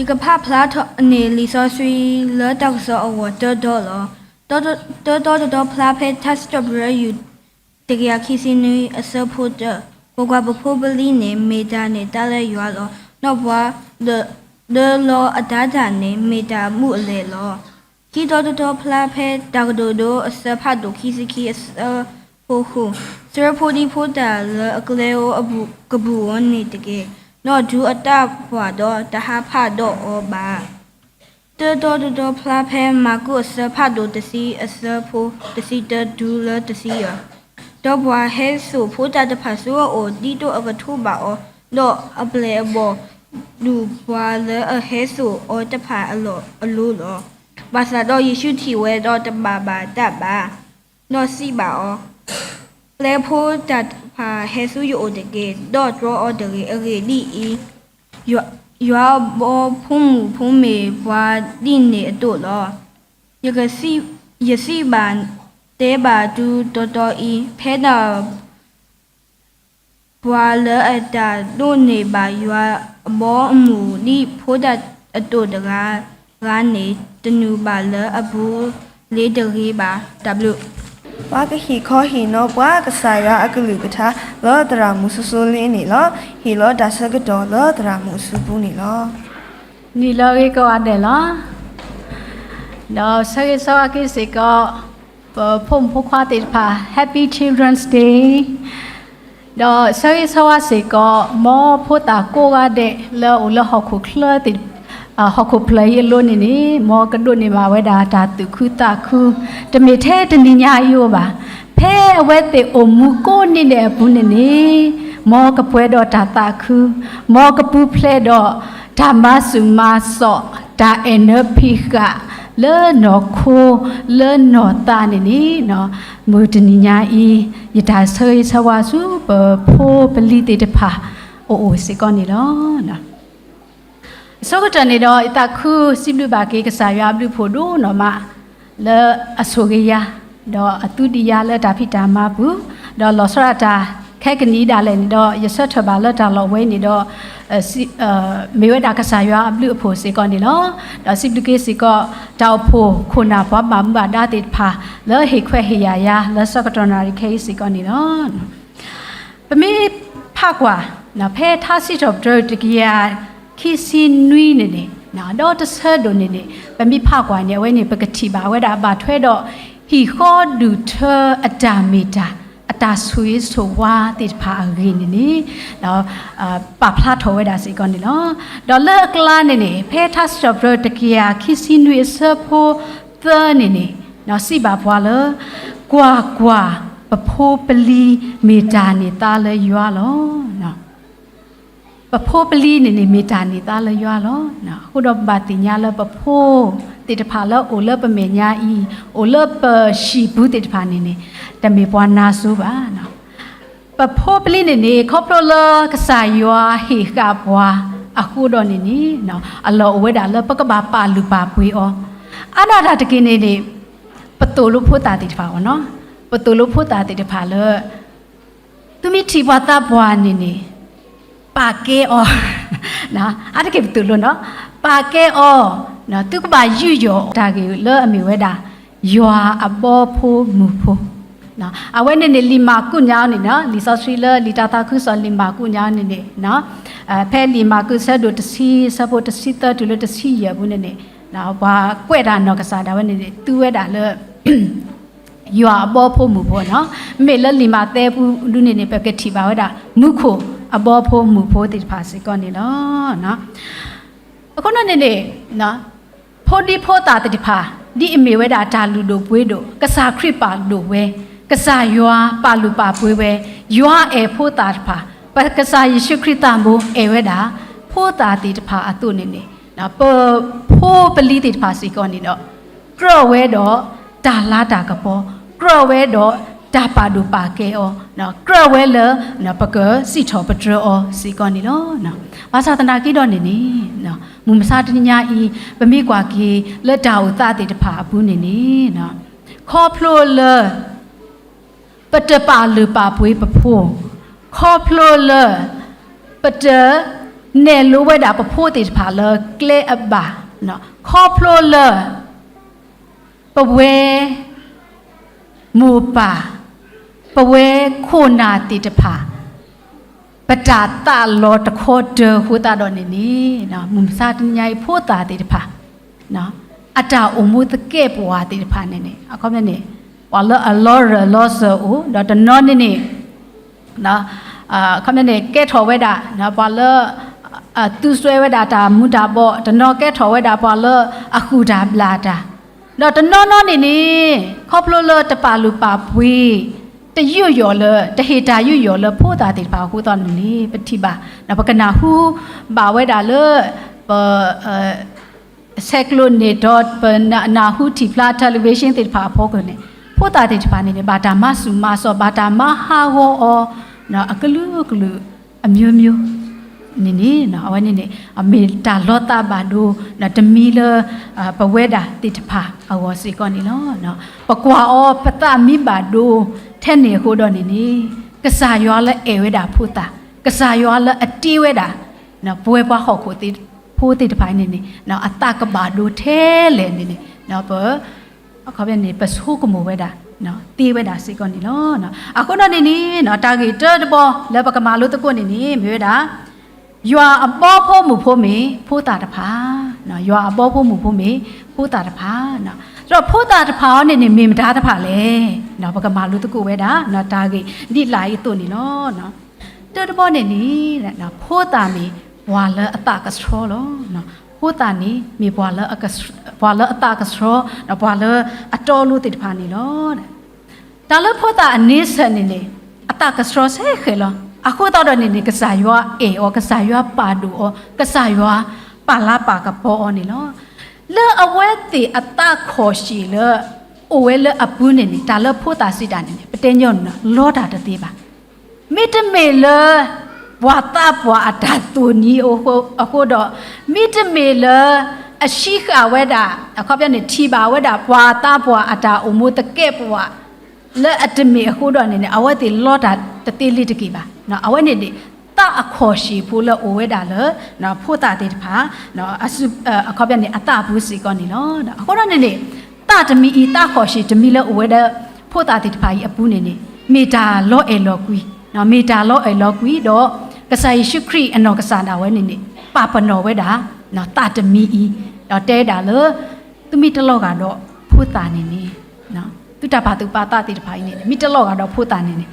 ကဖးဖျါထီၣ်န့ၢ်လံာ်စီဆှံလၢတၢ်ကစီၣ်အဂီၢ်တၢတီလီၤ. တၢတီတတီဖျါဖဲထါစံးထီၣ်ပတြၢၤ တကယၤခံဆံနွံအဆၢဖိတၢ, ကွၢ်ကွၢ်, ပဖိပလံၤန့ၣ် မ့ၢ်တၢ်န့ၢ်သါလၢယွၤလီၤ. ဒီးပှၤလၢ လၢလီၤအတၤတၢ်န့ၣ် မ့ၢ်တၢ်မူအလဲၢ်လီၤ. ခံတီတတီဖျါဖဲတၢ်ကတိၤဒိအဆၢဖးဒိၣ်ခံဆံခံအဆၢဖိဃု, ဆှၢဖိဒံဖိသၣ်လၢအကျဲဧိၤအကပူၤဧိၤန့ၣ်တက့ၢ်. နီၢ်ဒူအတၢ်ပှၢ်ဒီးတဟးဖးဒီးအီၤဘၣ်. တၢတီတတီဖျါဖဲမၢ်ကူးအဆၢဖးဒိၣ်တဆံအဆၢဖိတဆံတၢတုၤလၢတဆံယဲၢ်, ဒီးပှၤဟဲစိာ်ဖိသၣ်တဖၣ်ဆူအအိၣ် ဒ်သိးအကထိးဘၣ်အီၤ, ဒီးအပျဲၢ်အဘီၣ်ဒုးပှၤလၢအဟဲစိာ်အီၤတဖၣ်အလီၢ်အလိၤလီၤ. ဘၣ်ဆၣ်ဒီးယ့ၣ်ၡူးထံၣ်ဝဲဒီးတဘၣ်ဘၣ်တၢ်ဘၣ်, ဒီးစံးဘၣ်အီၤ, ပျဲဖိသၣ်တဖၣ်ဟဲဆူယအိၣ်တက့ၢ်, ဒီးတြီအီၤတဂ့ၤ. အဂ့ၢ်ဒ်အံၤ, ယွၤအဘီဖိမုၣ်ဖိမ့ၢ်ပှၤဒ်န့ၣ်အသိးလီၤ. ယကစံး, ယစံးဘၣ်တဲဘၣ်သုတီတီအံၤ, ဖဲဒၣ် ပှၤလၢအတၢ်ဒိးန့ၢ်ဘၣ်ယွၤအဘီအမုၢ်ဒ်ဖိသၣ်အသိးတဂၤဂၤန့ၣ်, တနုာ်ဘၣ်လၢအပူၤလ့ၤတဂ့ၤဘၣ်. တၢ်ဘျုး. ပှၤကဟ့ၣ်ခီဟ့ၣ်နီၤပှၤကစၢ်ယွၤအကလုၢ်ကထါလၢသရၣ်မုၣ်စိၤစိၤလ့န့ၣ်လီၤ. ဟ့ၣ်လီၤတၢ်ဆၢကတီၢ်လၢသရၣ်မုၣ်အစုပူၤန့ၣ်လီၤ. နံၤလၢအဂ့ၤကိးဂၤဒဲးလီၤ. ဒီးဆၢဂ့ၤဆၢဝါက့ၤစ့ၢ်ကီး ပဖိမုၣ်ဖိခွါသ့ၣ်တဖၣ် Happy Children's Day, ဒီးဆၢဂ့ၤဆၢဝါစ့ၢ်ကီး မ်ဖိသၣ်ကိးဂၤဒဲးလၢအအိၣ်လၢဟီၣ်ခိၣ်ချၢသ့ၣ် ဟီၣ်ခိၣ်ဖျၢၣ်အံၤအလိၤန့ၣ်န့ၣ်, မ်ကဒိးန့ၢ်ဘၣ်ဝဲဒၣ်တၢ်သူၣ်ခုသးခု, တမ့ၢ်ထဲတနံၤညါအံၤဧိၤဘၣ်. ဖဲအဝဲသ့ၣ်အိၣ်မူကိးနံၤဒဲးအပူၤန့ၣ်န့ၣ်, မ်ကပှဲၤဒီးတၢ်သးခု, မ်ကပူၤဖျဲးဒီးတၢ်မၤဆူၣ်မၤစိး, တၢ်အဲၣ်နၢဖံးဃာ်လၢနီၢ်ခိ, လၢနီၢ်သးန့ၣ်န့ၣ်, မုၢ်တနံၤညါအံၤ ယတၢ်ဆၢဂ့ၤဆၢဝါဆူပဖိပလံၤသ့ၣ်တဖၣ်အအိၣ်စ့ၢ်ကီးန့ၣ်လီၤ. အဆိကတၢၢ်န့ၣ်ဒီး ယသးခုစံးဘျုးဘၣ်က့ၤကစၢ်ယွၤအဘျုးအဖှိၣ်ဒိၣ်နီၢ်မး လၢအဆိၣ်ဂ့ၤယၤ, ဒီးအသူဒံးယၤလၢတၢ်ဖံးတၢ်မၤပူၤ, ဒီးလီၤဆီဒၣ်တၢ်ခဲကနံၣ်အံၤဒၣ်လဲာ်န့ၣ်ဒီး ယဆၢထၢၣ်ဘၣ်လၢတၢ်လီၢ်ဝဲအံၤန့ၣ်ဒီး မ့ၢ်ဝဲဒၣ်ကစၢ်ယွၤအဘျုးအဖှိၣ်စ့ၢ်ကီးန့ၣ်လီၤ. ဒီးစံးဘျုးက့ၤစ့ၢ်ကီး တၢ်အိၣ်ဖှိၣ်ခိၣ်နၢ်ပှၤဘၣ်မူဘၣ်ဒါသ့ၣ်တဖၣ် လၢဟ့ၣ်ခွဲးဟ့ၣ်ယာ်ယၤ လၢဆၢကတီၢ်နၣ်ရံၣ်ခဲအံၤစ့ၢ်ကီးန့ၣ်လီၤ. ပမ့ၢ်ဖးကွၢ် ဖဲထါစံးထီၣ်ပတြၢၤတကယၤခံဆံနွံန့ၣ်န့ၣ်, ဒီးတဆၢဒိၣ်န့ၣ်န့ၣ် ပမ့ၢ်ဖးကွၢ်န့ၣ် အဝဲန့ၣ် ပကထံၣ်ဘၣ်ဝဲဒၣ်ဘၣ်ထွဲဒီး ဟံၣ်ဃီဒူၣ်ထၢအတၢ်မ့ၢ်တၢ် အတၢ်ဆိၣ်ဂ့ၤဆိၣ်ဝါသ့ၣ်တဖၣ်အဂ့ၢ်န့ၣ်န့ၣ် ပာ်ဖျါထီၣ်ဝဲဒၣ်စ့ၢ်ကီးန့ၣ်လီၤ. ဒီးလၢအကျါန့ၣ်န့ၣ် ဖဲထါစံးထီၣ်ပတြၢၤတကယၤခံဆံနွံအဆၢဖိသၢန့ၣ်န့ၣ် စံးဘၣ်ပှၤလၢ ကွၢ်ကွၢ်, ပဖိပလံၤမ့ၢ်တၢ်န့ၢ်သါလၢယွၤလီၤ. ပဖိပလံၤန့ၣ်န့ၣ် မ့ၢ်တၢ်န့ၢ်သါလၢယွၤလီၤ. အဃိဒီးပဘၣ်သ့ၣ်ညါလၢပဖိသ့ၣ်တဖၣ်လၢအိၣ်လၢပမဲာ်ညါအံၤ, အိၣ်လၢပဟံၣ်ပူၤသ့ၣ်တဖၣ်န့ၣ်န့ၣ် တမ့ၢ်ပှၤနါစိၤဘၣ်. ပဖိပလံၤန့ၣ်န့ၣ် ခီဖျိလၢကစၢ်ယွၤဟ့ၣ်ဃာ်ပှၤအဃိဒီးန့ၣ်န့ၣ် အလီၢ်အိၣ်ဝဲဒၣ်လၢပကဘၣ်ပာ်လုၢ်ပာ်ပှ့ၤအီၤ, အါဒၣ်တၢ်တက့ၢ်န့ၣ်န့ၣ် ပသိၣ်လိဖိသၣ်သ့ၣ်တဖၣ်အီၤ, ပသိၣ်လိဖိသၣ်သ့ၣ်တဖၣ်လၢ သုမ့ၢ်ထံၣ်ပှၤသးပှၢ်န့ၣ်န့ၣ် ပာ်ကဲအီၤ, အါတက့ၢ်ပသိၣ်လိနီၤ, ပာ်ကဲအီၤ, သုကဘၣ်ယူးယီၣ်တၢ်ဂ့ၢ်လၢအမ့ၢ်ဝဲဒၣ် ယွၤအဘီဖိမုၢ်ဖိ, အဝဲန့ၣ်န့ၣ် လံာ်မၢ်ကူးညါန့ၣ်, လံာ်စီဆှံလၢလံာ်တၢ်သးခုကစီၣ်လံာ်မၢ်ကူးညါန့ၣ်န့ၣ်, ဖဲလံာ်မၢ်ကူးဆၢဒိၣ်တဆံ ဆၢဖိတဆံသၢတုၤလၢတဆံယဲၢ်ပူၤန့ၣ်န့ၣ်, ပှၤကွဲးတၢ်နီၢ်ကစၢ်ဒၣ်ဝဲန့ၣ်န့ၣ် သူဝဲဒၣ်လၢ ယွၤအဘီဖိမုၢ်ဖိနီၤ. မ့မ့ၢ်လၢလံာ်မးသဲပူၤဒုန့ၣ်န့ၣ် ပကထံၣ်ဘၣ်ဝဲဒၣ် မူခိၣ်အဘီဖိမုၢ်ဖိသ့ၣ်တဖၣ်စ့ၢ်ကီးန့ၣ်လီၤ. အဃိန့ၣ်န့ၣ် ဖိဒံဖိသၣ်သ့ၣ်တဖၣ် ဒ်အမ့ၢ်ဝဲဒၣ်တၢ်လုၢ်ဒိၣ်ပှ့ၤဒိၣ် ကစၢ်ခရံာ်ပာ်ဒိၣ်ဝဲ, ကစၢ်ယွၤပာ်လုၢ်ပာ်ပှ့ၤဝဲ, ယွၤအဲၣ်ဖိသၣ်တဖၣ်, ပကစၢ်ယ့ၣ်ၡူးခရံာ်သးဘိအဲၣ်ဝဲဒၣ် ဖိသၣ်သ့ၣ်တဖၣ်အသိးန့ၣ်န့ၣ် ပဖိပလံၤသ့ၣ်တဖၣ်စ့ၢ်ကီးန့ၣ်ဒီး ကြၢးဝဲဒီးတၢ်လၤတၢ်ကပီၤ, ကြၢးဝဲဒီးတၢ်ပာ်ဒိၣ်ပာ်ကဲအီၤ, ကြၢးဝဲလၢ ပကစံးထီၣ်ပတြၢၤအီၤစ့ၢ်ကီးန့ၣ်လီၤ. ဘၣ်ဆၣ်သနာ်က့ဒီးန့ၣ်န့ၣ် မုၢ်မဆါတနံၤညါအံၤ ပမ့ၢ်ကွၢ်က့ၤလၢတၢ်အိၣ်သးသ့ၣ်တဖၣ်အပူၤန့ၣ်န့ၣ် ခီဖျိလၢ ပတပာ်လုၢ်ပာ်ပှ့ၤပဖိ, ခီဖျိလၢ ပတ နဲၣ်လိဝဲဒၣ်ပဖိသ့ၣ်တဖၣ်လၢကျဲအဘၣ်, ခီဖျိလၢ ပဝဲ မိၢ်ပၢ်, ပဝဲခိၣ်နၢ်သ့ၣ်တဖၣ် ပတၢ်သးလီၤတခီတၢၤအဃိသတးဒီးန့ၣ်န့ၣ်, မုၢ်မဆါတနံၤအံၤဖိသၣ်သ့ၣ်တဖၣ် အတၢ်အိၣ်မူသကဲာ်ပဝးသ့ၣ်တဖၣ်န့ၣ်န့ၣ်, အခီပညီန့ၣ် ပှၤလၢအလီၤရၢၢ်လီၤစၢၤအိၣ်, ဒီးတနီၤန့ၣ်န့ၣ် အခီပညီန့ၣ် ကဲထီၣ်ဝဲဒၣ် ပှၤလၢ သူစွဲဝဲဒၣ်တၢ်မူၤတၢ်ဘှီး, တနီၤကဲထီၣ်ဝဲဒၣ်ပှၤလၢအဃုာ်တၢ်ဘျၣ်တၢ်, ဒီးတနီၤနီၤန့ၣ်န့ၣ် ခီဖျိလၢတပာ်လုၢ်ပာ်ပှ့ၤ တယူးယီၣ်လၢ တဟ့ၣ်တၢ်ယူးယီၣ်လၢဖိသၣ်သ့ၣ်တဖၣ်အဃိသတးန့ၣ်န့ၣ် ပထံၣ်ဘၣ် ပကနၢ်ဟူဘၣ်ဝဲဒၣ်လၢ ပ ဆဲးကျိးန့ၣ်ဒီး ပနၢ်ဟူထံၣ်ဖျါ television သ့ၣ်တဖၣ်အဖီခိၣ်န့ၣ် ဖိသၣ်သ့ၣ်တဖၣ်န့ၣ်န့ၣ် ဘၣ်တၢ်မၤဆူၣ်မၤစိး ဘၣ်တၢ်မၤဟးဂီၤအီၤ အကလုာ်ကလုာ် အမျိုးမျိုး န့ၣ်န့ၣ် အဝဲန့ၣ်န့ၣ် မ့ၢ်တၢ်လီၤသးဘၣ်ဒိ တမံၤလၢ ပဝဲဒၣ်သ့ၣ်တဖၣ်အဂီၢ်စ့ၢ်ကီးန့ၣ်လီၤ. ပကွၢ်အီၤ ပသးမံဘၣ်ဒိ ထဲန့ၣ်အဃိဒီးန့ၣ်န့ၣ် ကစၢ်ယွၤလၢအဲၣ်ဝဲဒၣ်ဖိသၣ်, ကစၢ်ယွၤလၢအတ့ဝဲဒၣ် ပဝဲပှၤဟီၣ်ခိၣ်ဖိသ့ၣ်တဖၣ်န့�itန့ၣ် အသးကဘၣ်ဒိထဲလဲၣ်န့ၣ်န့ၣ် ပ အခီပညီန့ၣ် ပဆိကမိၣ်ဝဲဒၣ် သ့ဝဲဒၣ်စ့ၢ်ကီးန့ၣ်လီၤ. အဃိဒီးန့ၣ်န့ၣ် တၢ်ဂ့ၢ်တၢတဘီလၢပကမၤလိသကိးန့ၣ်န့ၣ် မ့ၢ်ဝဲဒၣ် ယွၤအဘီဖိမုၢ်ဖိမ့ၢ်ဖိသၣ်တဖၣ်, ယွၤအဘီဖိမုၢ်ဖိမ့ၢ်ဖိသၣ်တဖၣ်, ဒီးဖိသၣ်တဖၣ်အံၤန့ၣ်န့ၣ် မ့ၢ်မတၤတဖၣ်လဲၣ်, ပကမၤလိသကိးဝဲဒၣ် တၢ်ဂ့ၢ်ဒ်လာ်အံၤအသိးန့ၣ်လီၤ. တၢတဘီန့ၣ်န့ၣ် ဖိသၣ်မ့ၢ်ပှၤလၢအသးကဆှီလီၤ. ဖိသၣ်န့ၣ်မ့ၢ်ပှၤလၢ ပှၤလၢအသးကဆှီ ပှၤလၢအတီအလိၤသ့ၣ်တဖၣ်န့ၣ်လီၤ. တၢ်လၢဖိသၣ်အန့ဆၢၣ်န့ၣ်န့ၣ် အသးကဆှီဆဲဃဲးလီၤ. အဃိသတးဒီးန့ၣ်န့ၣ် ကစၢ်ယွၤအဲၣ်အီၤ ကစၢ်ယွၤပာ်ဒိၣ်အီၤ ကစၢ်ယွၤပာ်လၤပာ်ကပီၤအီၤန့ၣ်လီၤ. လၢအဝဲသ့ၣ်အသးခီၣ်ရှံၣ်လၢ အိၣ်ဝဲလၢအပူၤန့ၣ်န့ၣ် တၢ်လၢဖိသၣ်စံးတၢ်န့ၣ်န့ၣ် ပတဲညီနုၢ် လီတၢ်တသ့ဘၣ်. မ့တမ့ၢ်လၢ ပှၤသးပှၢ်အတၢ်သိၣ်ညံအဃိဒီး, မ့တမ့ၢ်လၢ အဆံးဃာ်ဝဲဒၣ် အခီပညီန့ၣ် ထံၣ်ဘၣ်ဝဲဒၣ် ပှၤသးပှၢ်အတၢ်အိၣ်မူသကဲးပဝး လၢအတမ့ၢ်အဃိဒီးန့ၣ်န့ၣ် အဝဲသ့ၣ်လီတၢ်တသ့လၢၤတက့ၢ်ဘၣ်. အဝဲန့ၣ်န့ၣ် သးအခီၣ်ရှံၣ်ဖိလၢအိၣ်ဝဲဒၣ်လၢ ဖိသၣ်သ့ၣ်တဖၣ် အခီပညီန့ၣ် အသးအပူၤစ့ၢ်ကီးန့ၣ်လီၤ. အဃိဒီးန့ၣ်န့ၣ် သးတမံၤအံၤ သးခီၣ်ရှံၣ်တမံၤလၢအိၣ်ဝဲဒၣ် ဖိသၣ်သ့ၣ်တဖၣ်အံၤအပူၤန့ၣ်န့ၣ် မ့ၢ်တၢ်လီၤအဲၣ်လီၤကွံ, မ့ၢ်တၢ်လီၤအဲၣ်လီၤကွံဒီး ကစၢ်ယ့ၣ်ၡူးခရံာ်အနီၢ်ကစၢ်ဒၣ်ဝဲန့ၣ်န့ၣ် ပာ်ပနီၣ်ဝဲဒၣ် သးတမံၤအံၤ ဒီးတဲဒၣ်လၢ သုမ့ၢ်တလီၤဂာ်ဒီးဖိသၣ်န့ၣ်န့ၣ် သုတၢ်ပာ်သူၣ်ပာ်သးသ့ၣ်တဖၣ်အံၤန့ၣ် မ့ၢ်တလီၤဂာ်ဒီးဖိသၣ်န့ၣ်န့ၣ်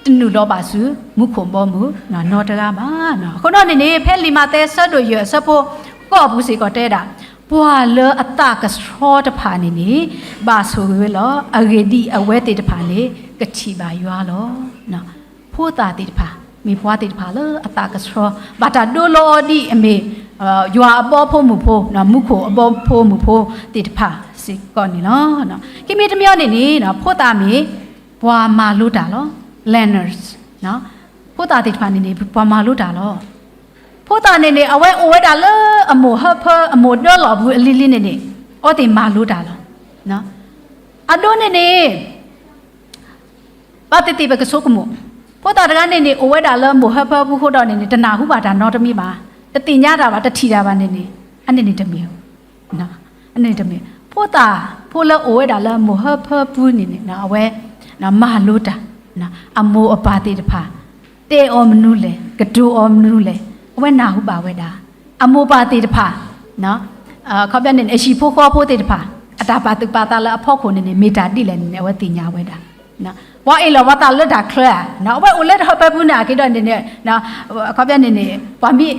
တနုာ်လီၤဘၣ်ဆူ မူခိၣ်ဘီမုၢ် နီတဂၤဘၣ်. အဃိဒီးန့ၣ်န့ၣ် ဖဲလံာ်မးသဲအဆၢဒိၣ်ယဲၢ်အဆၢဖိဃိးအပူၤစ့ၢ်ကီးတဲဒၣ်, ပှၤလၢအသးကဆှီတဖၣ်န့ၣ်န့ၣ် ဘၣ်ဆိၣ်ဂ့ၤဝဲလီၤ. အဂ့ၢ်ဒ်အံၤ, အဝဲသ့ၣ်တဖၣ်န့ၣ် ကထံၣ်ဘၣ်ယွၤလီၤ. ဖိသၣ်သ့ၣ်တဖၣ် မ့ၢ်ပှၤသ့ၣ်တဖၣ်လၢအသးကဆှီ ဘၣ်တၢ်ဒိလီၤအီၤဒ်အမ့ၢ် ယွၤအဘီဖိမုၢ်ဖိ မူခိၣ်အဘီဖိမုၢ်ဖိသ့ၣ်တဖၣ်စ့ၢ်ကီးန့ၣ်လီၤ. ခံမံၤတမံၤန့ၣ်န့ၣ် ဖိသၣ်မ့ၢ်ပှၤမၤလိတၢ်လီၤ. Learners, ဖိသၣ်သ့ၣ်တဖၣ်န့ၣ်န့ၣ် ပှၤမၤလိတၢ်လီၤ. ဖိသၣ်န့ၣ်န့ၣ် အဝဲအိၣ်ဝဲဒၣ်လၢအမိၢ်ဟၢဖၢ အမိၢ်ဒၢလီၢ်ပူၤအလံၤလံၤန့ၣ်န့ၣ် အဝဲသ့ၣ်မၤလိတၢ်လီၤ. အဒိန့ၣ်န့ၣ် ဘၣ်သ့ၣ်သ့ၣ်ပကဆိကမိၣ်, ဖိသၣ်တဂၤန့ၣ်န့ၣ် အိၣ်ဝဲဒၣ်လၢမိၢ်ဟၢဖၢပူၤဃိဒီးန့ၣ်န့ၣ် တနၢ်ဟူဘၣ်တၢ်နီတမံၤဘၣ်, တသ့ၣ်ညါတၢ်ဘၣ်, တထံၣ်တၢ်ဘၣ်န့ၣ်န့ၣ် အန့ၣ်န့ၣ်တမ့ၢ်, အန့ၣ်တမ့ၢ်. ဖိသၣ်ဖိလၢအိၣ်ဝဲဒၣ်လၢမိၢ်ဟၢဖၢပူၤန့ၣ်န့ၣ် အဝဲ မၤလိတၢ်, အမိၢ်အပၢ်သ့ၣ်တဖၣ် တဲအီၤမနုၤလဲၣ်, ကတိၤအီၤမနုၤလဲၣ်, အဝဲနၢ်ဟူဘၣ်ဝဲဒၣ်. အမိၢ်ပၢ်သ့ၣ်တဖၣ် အခီပညီန့ၣ် အဟံၣ်ဖိဃီဖိသ့ၣ်တဖၣ် အတၢ်ပာ်သူၣ်ပာ်သးလၢအဖီခိၣ်န့ၣ်န့ၣ် မ့ၢ်တၢ်ဒ်လဲၣ်န့ၣ်န့ၣ် အဝဲသ့ၣ်ညါဝဲဒၣ်. ပှၤအ့ၣ်လိာ်ပှၤသးလၢတၢ်ချၢဧါ, အဝဲအိၣ်လၢတၢ်ဟၢဖၢပူၤန့ၣ် အက့ၤဒီးန့ၣ်န့ၣ် အခီပညီန့ၣ်န့ၣ် ပှၤမ့ၢ်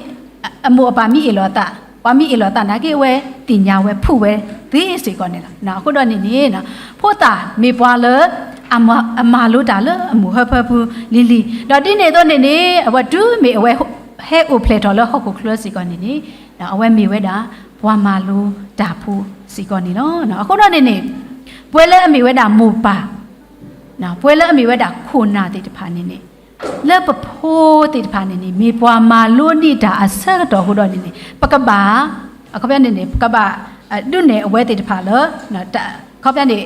အမိၢ်အပၢ်မ့ၢ်အ့ၣ်လိာ်သး, ပှၤမ့ၢ်အ့ၣ်လိာ်သးနာ်က့ အဝဲသ့ၣ်ညါဝဲဖုၣ်ဝဲသ့စ့ၢ်ကီးန့ၣ်လီၤ. အဃိဒီးန့ၣ်န့ၣ် ဖိသၣ်မ့ၢ်ပှၤလၢ အမၤလိတၢ်လၢအမိၢ်ဟၢဖၢပူၤလံၤလံၤ, ဒီးဒ်န့ၣ်အသိးန့ၣ်န့ၣ် အဝဲတုၤမ့ၢ်အဝဲ ဟဲအိၣ်ဖျဲၣ်ထီၣ်လၢဟီၣ်ခိၣ်ချၢစ့ၢ်ကီးန့ၣ်န့ၣ် အဝဲမ့ၢ်ဝဲဒၣ် ပှၤမၤလိတၢ်ဖိစ့ၢ်ကီးန့ၣ်လီၤ. အဃိဒီးန့ၣ်န့ၣ် ပဝဲလၢအမ့ၢ်ဝဲဒၣ်မိၢ်ပၢ် ပဝဲလၢအမ့ၢ်ဝဲဒၣ်ခိၣ်နၢ်သ့ၣ်တဖၣ်န့ၣ်န့ၣ် လၢပဖိသ့ၣ်တဖၣ်န့ၣ်န့ၣ် မ့ၢ်ပှၤမၤလိဒံးတၢ်အဆၢကတီၢ်အဃိဒီးန့ၣ်န့ၣ် ပကဘၣ် အခီပညီန့ၣ်န့ၣ် ပကဘၣ် ဒုးနဲၣ်အဝဲသ့ၣ်တဖၣ်လၢ အခီပညီန့ၣ်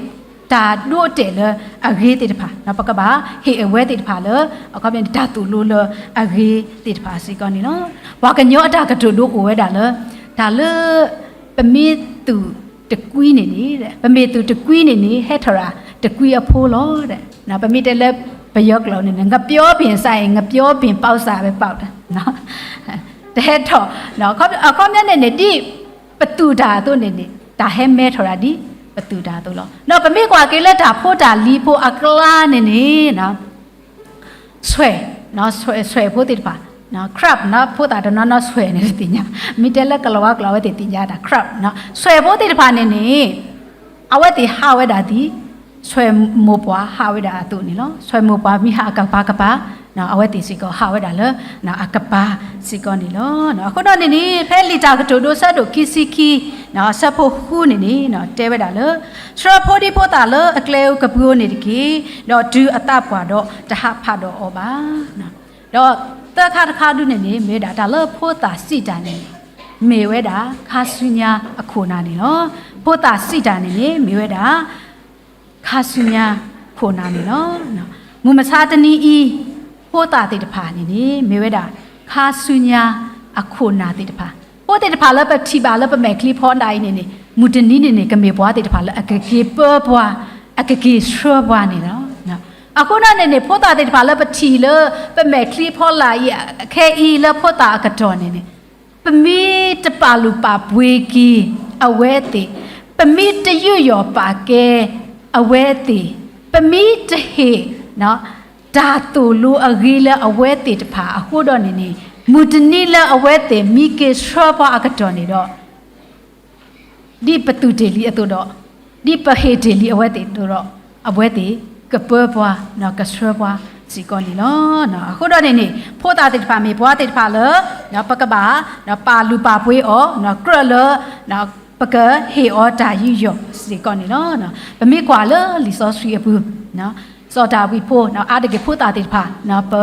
တၢ်ဒိအတဲာ်လၢအဂ့ၤသ့ၣ်တဖၣ်, ပကဘၣ်ဟ့ၣ်အဝဲသ့ၣ်တဖၣ်လၢ အခီပညီန့ၣ် တၢ်သိၣ်လိလၢအဂ့ၤသ့ၣ်တဖၣ်စ့ၢ်ကီးန့ၣ်လီၤ. ပှၤကညီအတၢ်ကတိၤဒိအိၣ်ဝဲဒၣ်လၢ တၢ်လၢ ပမ့ၢ်သူၣ်တကွံန့ၣ်န့ၣ်, ပမ့ၢ်သူၣ်တကွံန့ၣ်န့ၣ် ဟဲထီၣ်တၢ်တကွံအဖိလီၤ. ပမ့ၢ်တဲလၢပယီၤကျိာ်န့ၣ်န့ၣ် ငပျီပင်စးအံၤ ငပျီပင်ပေါက်စးပဲပေါက်တာ တဟဲထီၣ်, အခီပညီန့ၣ်န့ၣ် ဒ်ပသူၣ်တၢ်အသိးန့ၣ်န့ၣ် တၢ်ဟဲမဲထီၣ်တၢ်ဒ်ပသူၣ်တၢ်အသိးလီၤ. ဒီးပမ့ၢ်ကွၢ်က့ၤလၢတၢ်ဖိတၢ်လံၤဖိအကျါန့ၣ်န့ၣ် ဆွဲၣ်, ဆွဲၣ်ဖိသ့ၣ်တဖၣ်, crab ဖိသၣ်တနီၤနီၤဆွဲၣ်န့ၣ်တသ့ၣ်ညါ, မ့ၢ်တဲလၢကလၤဝါကျိာ်အဝဲသ့ၣ်သ့ၣ်ညါတၢ် crab, ဆွဲၣ်ဖိသ့ၣ်တဖၣ်န့ၣ်န့ၣ် အဝဲသ့ၣ်ဟးဝဲဒၣ်ဒ် ဆွဲၣ်မိၢ်ပှၢ်ဟးဝဲဒၣ်အသိးန့ၣ်လီၤ. ဆွဲၣ်မိၢ်ပှၢ်မ့ၢ်ဟးအကပၤကပၤ အဝဲသ့ၣ်စ့ၢ်ကီးဟးဝဲဒၣ်လၢအကပၤစ့ၢ်ကီးန့ၣ်လီၤ. အဃိဒီးန့ၣ်န့ၣ် ဖဲလံာ်တၢ်ကတိၤဒိဆၢဒိၣ်ခံဆံခံ ဆၢဖိဃုန့ၣ်န့ၣ် တဲဝဲဒၣ်လၢ ဆှၢဖိဒံဖိသၣ်လၢအကျဲဧိၤကပူၤဧိၤန့ၣ်တက့ၢ်, ဒီးတုၤအသးပှၢ်ဒီးတဟးဖးဒီးအီၤဘၣ်. ဒီးသၢခါတခါဒုန့ၣ်န့ၣ် မ့ၢ်ဝဲဒၣ်တၢ်လၢဖိသၣ်စံးတၢ်န့ၣ်န့ၣ် မ့ၢ်ဝဲဒၣ်ခါဆူညါအခိၣ်နၢ်န့ၣ်လီၤ. ဖိသၣ်စံးတၢ်န့ၣ်န့ၣ် မ့ၢ်ဝဲဒၣ် ခါဆူညါခိၣ်နၢ်န့ၣ်လီၤ. မုၢ်မဆါတနံၤအံၤ ဖိသၣ်သ့ၣ်တဖၣ်န့ၣ်န့ၣ် မ့ၢ်ဝဲဒၣ်ခါဆူညါအခိၣ်နၢ်သ့ၣ်တဖၣ်, ဖိသ့ၣ်တဖၣ်လၢပထံၣ်ဘၣ်လၢပမဲာ်ချံဖီလာ်အံၤန့ၣ်န့ၣ် မုၢ်တနံၤန့ၣ်န့ၣ် ကမ့ၢ်ပှၤသ့ၣ်တဖၣ်လၢအကက့ၤပၢပှၤ, အကက့ၤဆှၢပှၤန့ၣ်လီၤ. အဃိန့ၣ်န့ၣ် ဖိသၣ်သ့ၣ်တဖၣ်လၢပထံၣ်လၢပမဲာ်ချံဖီလာ်အံၤ ခဲအံၤလၢဖိသၣ်အကတီၢ်န့ၣ်န့ၣ် ပမ့ၢ်တပာ်လုၢ်ပာ်ပှ့ၤက့ၤအဝဲသ့ၣ်, ပမ့ၢ်တယူးယီၣ်ပာ်ကဲအဝဲသ့ၣ်, ပမ့ၢ်တဟ့ၣ် တၢ်သိၣ်လိအဂ့ၤလၢအဝဲသ့ၣ်တဖၣ်အဃိဒီးန့ၣ်န့ၣ် မုၢ်တနံၤလၢအဝဲသ့ၣ်မ့ၢ်က့ၤဆှၢပှၤအကတီၢ်န့ၣ်ဒီး ဒ်ပသူၣ်တ့ၢ်လံအသိးဒီး ဒ်ပဟ့ၣ်တ့ၢ်လံအဝဲသ့ၣ်အသိးဒီး အဝဲသ့ၣ်ကပၢပှၤ ကဆှၢပှၤစ့ၢ်ကီးန့ၣ်လီၤ. အဃိဒီးန့ၣ်န့ၣ် ဖိသၣ်သ့ၣ်တဖၣ်မ့ၢ်ပှၤသ့ၣ်တဖၣ်လၢ ပကဘၣ် ပာ်လုၢ်ပာ်ပှ့ၤအီၤ ကြၢးလၢ ပကဟ့ၣ်အီၤတၢ်ယူးယီၣ်စ့ၢ်ကီးန့ၣ်လီၤ. ပမ့ၢ်ကွၢ်လၢလံာ်စီဆှံအပူၤ စီၤဒၤဝံးဖိ အါတက့ၢ်ဖိသၣ်သ့ၣ်တဖၣ် ပ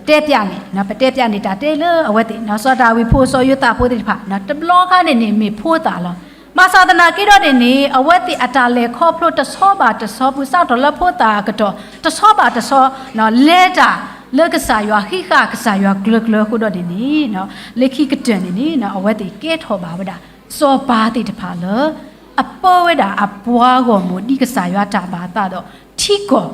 တဲပၠးန့ၣ် ပတဲပၠးန့ၣ် တၢ်တဲလၢအဝဲသ့ၣ် စီၤဒၤဝံးဖိ စီၤယိၤသးဖိသ့ၣ်တဖၣ် တဘျီခါန့ၣ်န့ၣ် မ့ၢ်ဖိသၣ်လီၤ. ဘၣ်ဆၣ်သနာ်က့ဒီးန့ၣ်န့ၣ် အဝဲသ့ၣ်အတၢ်လဲၤခီဖျိတဆီဘၣ်တဆီ ပူၤစးထီၣ်လၢဖိသၣ်အကတီၢ် တဆီဘၣ်တဆီ လဲၤတၢ်လၢကစၢ်ယွၤ ဟံးဃာ်ကစၢ်ယွၤကျၢၤကျၢၤအဃိဒီးန့ၣ်န့ၣ် လၢခံကတၢၢ်န့ၣ်န့ၣ် အဝဲသ့ၣ်ကဲထီၣ်ဘၣ်ဝဲဒၣ် စီၤပၤသ့ၣ်တဖၣ်လၢ အပၢဝဲဒၣ်အပှၤဂီၢ်မုၢ်ဒ်ကစၢ်ယွၤတၢ်ဘၣ်သးဒီး ထံကီၢ်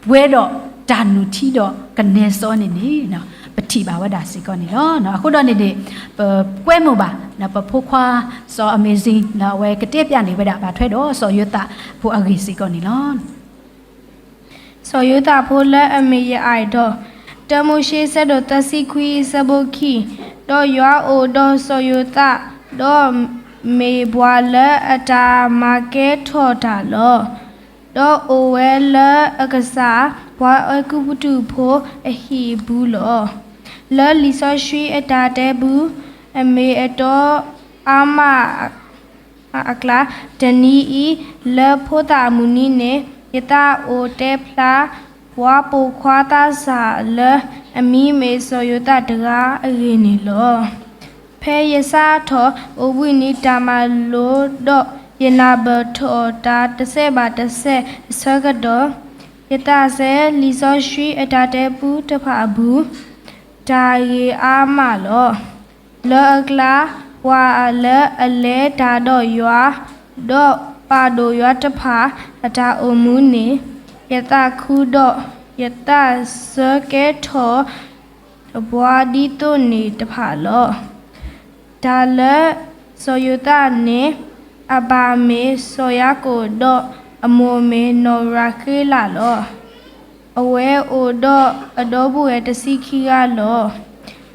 ပှဲၤဒီးတၢ်နုၢ်ထံဒီးကနဲစီန့ၣ်န့ၣ် ပထံၣ်ဘၣ်ဝဲဒၣ်စ့ၢ်ကီးန့ၣ်လီၤ. အဃိဒီးန့ၣ်န့ၣ် ပကွဲမုာ်ဘၣ် ပဖိခွါစီၤ Amazing အဝဲကတဲပၠးန့ၢ်ဝဲဒၣ် ဘၣ်ထွဲဒီးစီၤယိၤသးဖိအဂ့ၢ်စ့ၢ်ကီးန့ၣ်လီၤ. စီၤယိၤသးဖိလၢအမ့ၢ်ယအဲၣ်ဒီး တၢမိၤၡ့ဆၢဒိၣ်သၢဆံခွံအဆၢဖိခံ, ဒီးယွၤအိၣ်ဒီးစီၤယိၤသး, ဒီးမ့ၢ်ပှၤလၢအတၢ်မၤကဲထီၣ်တၢ်လီၤ. ဒီးအိၣ်ဝဲလၢအကစၢ် ပှၤအဲၤကူပတူးဖိအဟံၣ်ပူၤလီၤ. လၢလံာ်စီဆှံအတၢ်တဲပူၤ အမ့ၢ်အတီအါမး အကျါ, တနံၤအံၤ လၢဖိသၣ်အမုၢ်နံၤန့ၣ် ယသးအိၣ်တဲဖျါ ပှၤပိာ်ခွါသးစၢ်လၢ အမံၤမ့ၢ်စီၤယိၤသးတဂၤအဂ့ၢ်န့ၣ်လီၤ. ဖဲယစးထီၣ်အိၣ်ဘှံးနံၤတၢ်မၤလိဒီး ယနၢ်ပၢၢ်ထီၣ်တၢ်တစဲးဘၣ်တစဲးအဆၢကတီၢ်, ယသးစဲလံာ်စီဆှံအတၢ်တဲပူၤတဖၣ်အပူၤ တၢ်ဂ့ၤအါမးလီၤ. လၢအကျါ ပှၤလၢအလဲၤတၢ်ဒီးယွၤ, ဒီးပာ်ဒိၣ်ယွၤတဖၣ်အတၢ်အိၣ်မူန့ၣ် ယသးခုဒီး ယသးစၢကဲထီၣ်တပှၤဒ်သိးန့ၣ်တဖၣ်လီၤ. တၢ်လၢစီၤယိၤသးန့ၣ် အဘၣ်မ့ၢ်စီၤယၤကိာ်ဒီး အမိၢ်မ့ၢ်နီၢ်ရၤဃ့လးလီၤ. အဝဲအိၣ်ဒီးအဒီပုၢ်ဝဲၢ်တဆံခံဂၤလီၤ.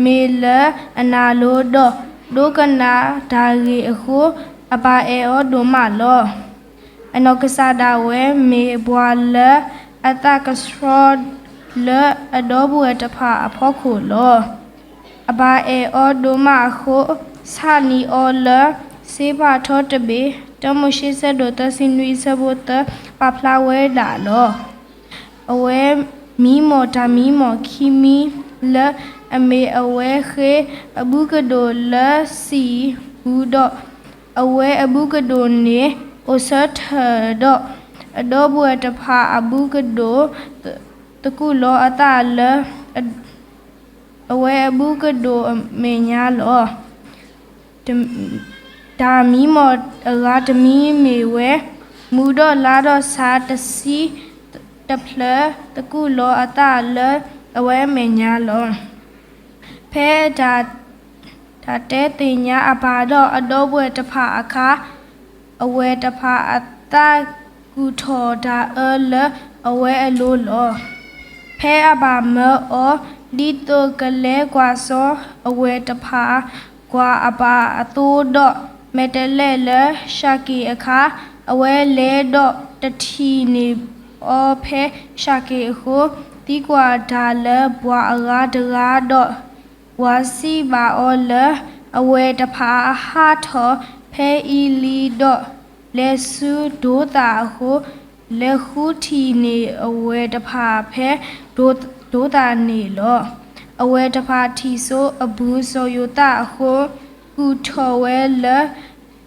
မ့ၢ်လၢအနၢ်လိၤဒီး ဒိကနၣ်တၢ်ဂ့ၢ်အဃိ အပၢ်အဲၣ်အီၤဒိၣ်မးလီၤ. အနီၢ်ကစၢ်ဒၣ်ဝဲမ့ၢ်ပှၤလၢအသးကဆှီလၢအဒီပုၢ်ဝဲၢ်တဖၣ်အဖီခိၣ်လီၤ. အပၢ်အဲၣ်အီၤဒိၣ်မးအဃိ ဆၣ်နံၤအီၤလၢစ့ပာ်ထီတဘ့ၣ်, တၢမိၤၡ့ဆၢဒိၣ်သၢဆံနွံဆၢဖိသၢ ပာ်ဖျါဝဲဒၣ်လီၤ. အဝဲမံမီၢ်တၢ်မံမီၢ်ခံမံ လၢအမ့ၢ်အဝဲဃ့အဘုကဒိၣ်လၢစံာ်ပူၤဒီး အဝဲအဘုကဒိၣ်န့ၣ် အိၣ်ဆၢထၢၣ်ဒီး အဒီပုၢ်ဝဲၢ်တဖၣ်အဘူးကဒိၣ်, သကူးလီၤအသးလၢ အဝဲအဘူးကဒိၣ်အမဲာ်ညါလီၤ. တၢ်မံမီၢ်အဂၤတမံၤမ့ၢ်ဝဲ, မူၤဒီးလါဒီးဆါတဆံတဖျၢၣ် သကူးလီၤအသးလၢအဝဲအမဲာ်ညါလီၤ. ဖဲတၢ်တဲသ့ၣ်ညါအပၢ်ဒီးအဒီပုၢ်ဝဲၢ်တဖၣ်အခါ, အဝဲၢ်တဖၣ်အသးကူၣ်ထီၣ်တၢ်အၢလၢအဝဲအလိၤလီၤ. ဖဲအဘၣ်မၢအီၤ, ဒ်သိးကလဲၤကွၢ်စီၤအဝဲၢ်တဖၣ် ကွၢ်အပၢ်အသိဒီး မဲာ်တဲးလဲးလၢၡၤက့ၣ်အခါ, အဝဲလဲၤဒီးတထံၣ်န့ၢ်အီၤဖဲၡၤက့ၣ်အဃိ, သံကွၢ်တၢ်လၢပှၤအဂၤတဂၤဒီး ပှၤစံးဘၣ်အီၤလၢ အဝဲၢ်တဖၣ်ဟးထီၣ်ဖဲအံၤလံဒီး လဲၤဆူဒိသၣ်အဃိ, လဲၤဃုထံၣ်န့ၢ်အဝဲၢ်တဖၣ်ဖဲဒိသၣ်န့ၣ်လီၤ. အဝဲၢ်တဖၣ်ထံၣ်စိအဘူးစီၤယိၤသးအဃိ, ကူၣ်ထီၣ်ဝဲလၢ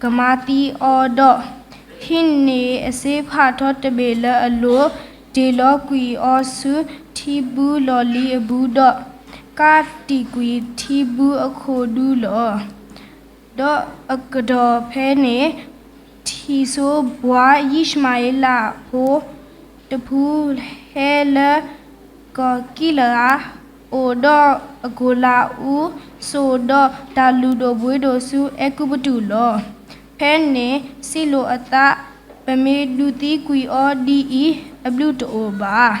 ကမၤသံအီၤဒီး ဟံးန့ၢ်အစ့ဖးထီတဘ့ၣ်လၢအလိၤ, တ့ၢ်လီၤကွံာ်အီၤဆူထံဘူးလီၢ်လံၤအဘူးဒီး ကးတံာ်ကွံာ်ထံဘူးအခိၣ်ဒူလီၤ. ဒီးအကတီၢ်ဖဲန့ၣ်, ထံၣ်စိပှၤယံၡမၤဧ့လးဖိတဖုဟဲလၢကီၢ်ကံလၤအး, အိၣ်ဒီးအကိၣ်လၤအူစိာ်ဒီး တၢ်လုၢ်ဒိၣ်ပှ့ၤဒိၣ်ဆူအဲၤကူပတူးလီၤ. ဖဲန့ၣ်စံးလိာ်အသး, ပမ့ၢ်ဒုးသံကွံာ်အီၤဒ်အံၤ, အဘျုးတအိၣ်ဘၣ်.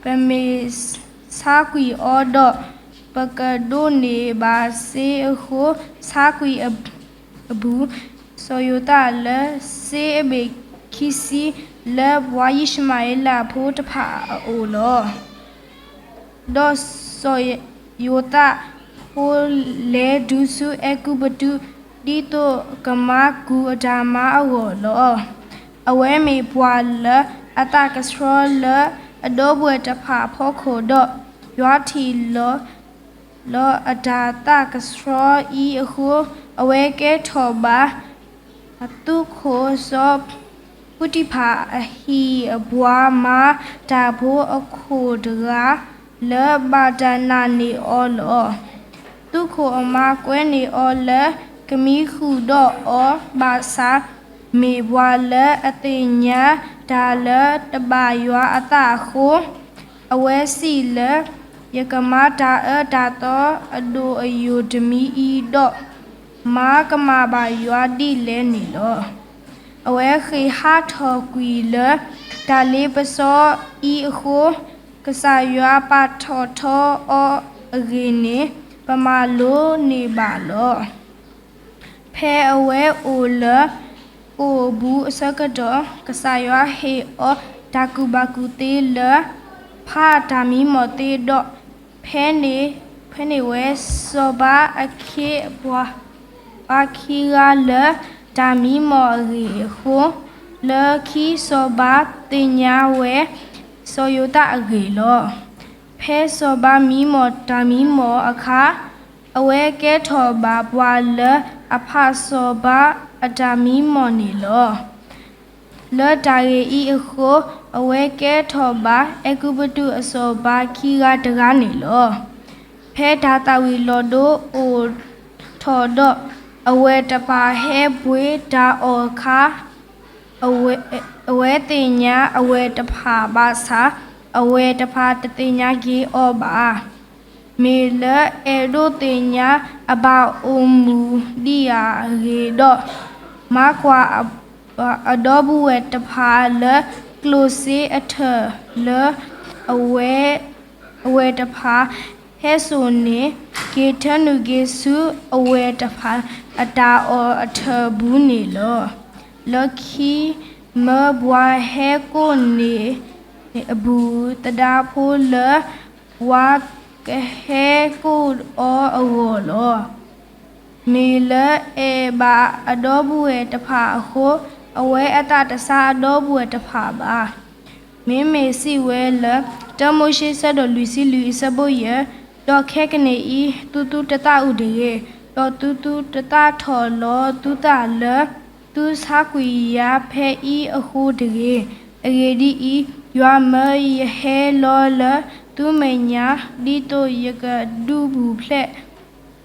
ပမ့ၢ်ဆါကွံာ်အီၤဒီး ပကဒိးန့ၢ်ဘၣ်စ့အဃိ, ဆါကွံာ်အဘူးစီၤယိၤသးလၢစ့အဘ့ၣ်ခံဆံ လၢပှၤယံၡမၤဧ့လးဖိတဖၣ်အအိၣ်လီၤ. ဒီးစီၤယိၤသးဖိလဲၤတုၤဆူအဲၤကူပတူး, ဒ်သိးကမၤကူၣ်အတၢ်မၤအဂီၢ်လီၤ. အဝဲမ့ၢ်ပှၤလၢအသးကဆှီလၢအဒီပုၢ်ဝဲၢ်တဖၣ်အဖီခိၣ်ဒီး, ယွၤထံၣ်လီၤ လီၤအတၢ်သးကဆှီအံၤအဃိ, အဝဲကဲထီၣ်ဘၣ် သုးခိၣ်စီၤပူတံဖၢ်အဟံၣ်အပှၤမၤတၢ်ဖိအခိၣ်တဂၤ လၢဘၣ်တၢ်နာ်န့ၢ်အီၤလီၤ. သုးခိၣ်အမါကွဲးန့ၢ်အီၤလၢ ကမံဃုာ်ဒီးအီၤဘၣ်ဆၣ်, မ့ၢ်ပှၤလၢအသ့ၣ်ညါတၢ်လၢတဘၣ်ယွၤအသးအဃိ, အဝဲစံးလၢ ယကမၤတၢ်အၢတၢ်သီအဒိၣ်အယိာ်တမံၤအံၤဒီး, မၤကမၣ်ဘၣ်ယွၤဒ်လဲၣ်န့ၣ်လီၤ. အဝဲဃ့ၢ်ဟးထီၣ်ကွံာ်လၢ တၢ်လ့ပစီအံၤအဃိ, ကစၢ်ယွၤပာ်ထီၣ်ထီအီၤအဂ့ၢ်န့ၣ် ပမၤလိန့ၢ်ဘၣ်လီၤ. ဖဲအဝဲအိၣ်လၢ အိၣ်ဘူးအဆၢကတီၢ်, ကစၢ်ယွၤဟ့ၣ်အီၤတၢ်ကူၣ်ဘၣ်ကူၣ်သ့လၢ ဖးတၢ်မံမီၢ်သ့ဒီး, ဖဲန့ၣ်, ဖဲန့ၣ်ဝဲစီၤပၤအခ့အပှၤ ပှၤခံဂၤလၢတၢ်မံမီၢ်အဂ့ၢ်အဃိ, လၢခံစီၤပၤသ့ၣ်ညါဝဲ စီၤယိၤသးအဂ့ၢ်လီၤ. ဖဲစီၤပၤမံမီၢ်တၢ်မံမီၢ်အခါ, အဝဲကဲထီၣ်ဘၣ်ပှၤလၢအဖးစီၤပၤအတၢ်မံမီၢ်န့ၣ်လီၤ. လၢတၢ်ဂ့ၢ်အံၤအဃိ, အဝဲကဲထီၣ်ဘၣ်အဲၤကူပတူးအစီၤပၤခံဂၤတဂၤန့ၣ်လီၤ. ဖဲတၢ်သၣ်ဝံၤလီၤဒိအိၣ်ထီၣ်ဒီး, အဝဲၢ်တဖၣ်ဟဲပှ့ၤတၢ်အီၣ်အခါ, အဝဲသ့ၣ်ညါအဝဲၢ်တဖၣ်ဘၣ်ဆၣ်, အဝဲၢ်တဖၣ်တသ့ၣ်ညါက့ၤအီၤဘၣ်. မ့ၢ်လၢအဲၣ်ဒိးသ့ၣ်ညါအဘၣ်အိၣ်မူဒံးဧါအဂ့ၢ်ဒီး, မၤကွၢ်အဒီပုၢ်ဝဲၢ်တဖၣ်လၢကျိၣ်စ့အထၢၣ်လၢ အဝဲၢ်တဖၣ်ဟဲစိာ်န့ၣ်, က့ၤထၢနုာ်က့ၤဆူအဝဲၢ်တဖၣ်အတၢ်အီၣ်အထၢၣ်အပူၤန့ၣ်လီၤ. လၢခံမၢပှၤဟဲကိးန့ၢ်အဘူးသဒါဖိလၢ ပှၤကဟဲကိးအီၤအဂီၢ်လီၤ. မ့ၢ်လၢအဲၣ်ဘၣ်အဒီပုၢ်ဝဲၢ်တဖၣ်အဃိ, အဝဲအသးတဆါအဒီပုၢ်ဝဲၢ်တဖၣ်ဘၣ်. မ့မ့ၢ်စံးဝဲလၢ တၢမိၤၡ့ ဆၢဒိၣ်လွံၢ်ဆံလွံၢ်အဆၢဖိယဲၢ်, ဒီးခဲကနံၣ်အံၤ, သုသုတသးအုးတဂ့ၤ, ဒီးသုသုတသးထီၣ်လီၤသုသးလၢ သုဆါကွံာ်ယၤဖဲအံၤအဃိတဂ့ၤ. အဂ့ၢ်ဒ်အံၤ, ယွၤမၢယဟဲလီၤလၢသုမဲာ်ညါ, ဒ်သိးယကဒုးပူၤဖျဲး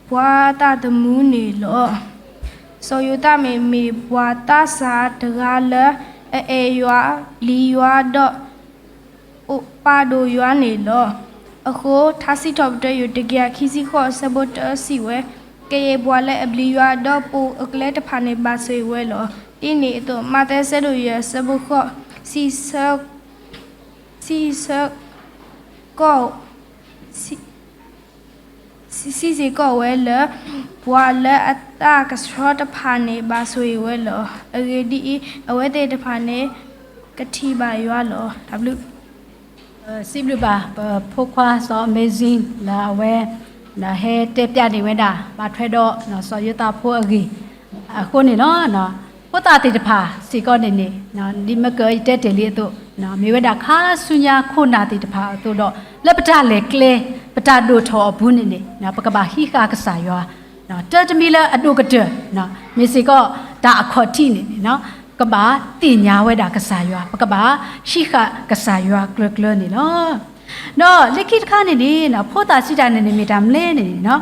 ပှၤသးသမူန့ၣ်လီၤ. စီၤယိၤသးမ့ၢ်မ့ၢ်ပှၤသးစၢ်တဂၤလၢအအဲၣ်ယွၤ, ပျံၤယွၤ, ဒီး ပာ်ဒိၣ်ယွၤန့ၣ်လီၤ. အဃိ ထါစံးထီၣ်ပတြၢၤ တကယၤခံဆံဃိး အဆၢဖိတၢ စံးဝဲ, ကယဲၢ်ပှၤလၢအပျံၤယွၤ ဒီးပိာ်အကျဲတဖၣ်န့ၣ် ဘၣ်ဆိၣ်ဂ့ၤဝဲလီၤ. ဒ်န့ၣ်အသိး မးသဲ အဆၢဒိၣ်ယဲၢ် အဆၢဖိဃိး စံးဆၢ စံးဆၢကီး စံး စံးစ့ၢ်ကီးဝဲလၢ ပှၤလၢအသးကဆှီတဖၣ်န့ၣ် ဘၣ်ဆိၣ်ဂ့ၤဝဲလီၤ. အဂ့ၢ်ဒ်အံၤ, အဝဲသ့ၣ်တဖၣ်န့ၣ် ကထံၣ်ဘၣ်ယွၤလီၤ. တၢ်ဘျုး စံးဘျုးဘၣ် ပဖိခွါစီၤ Amazing လၢအဝဲ ဟဲတဲပျးန့ၢ်ဝဲဒၣ် ဘၣ်ထွဲဒီး စီၤယိၤသးဖိအဂ့ၢ် အဃိန့ၣ်လီၤ. ဖိသၣ်သ့ၣ်တဖၣ်စ့ၢ်ကီးန့ၣ်န့ၣ် ဒ်မ့ၢ်ကယတဲတ့ၢ်လံအသိး မ့ၢ်ဝဲဒၣ်ခါဆူညါခိၣ်နၢ်သ့ၣ်တဖၣ်အသိးဒီး လၢပတၢ်လဲၤကျဲ ပတၢ်ဒိၣ်ထီၣ်အပူၤန့ၣ်န့ၣ် ပကဘၣ်ဟံးဃာ်ကစၢ်ယွၤ တၢ်တမံၤလၢအဒိၣ်ကတၢၢ် မ့ၢ်စ့ၢ်ကီးတၢ်အခီၣ်ထံးန့ၣ်န့ၣ် ကဘၣ်သ့ၣ်ညါဝဲဒၣ်ကစၢ်ယွၤ ပကဘၣ်ဟံးဃာ်ကစၢ်ယွၤကျၢၤကျၢၤန့ၣ်လီၤ. ဒီးလၢခံတခါန့ၣ်န့ၣ် ဖိသၣ်စံးတၢ်န့ၣ်န့ၣ် မ့ၢ်တၢ်မနုၤလဲၣ်န့ၣ်န့ၣ်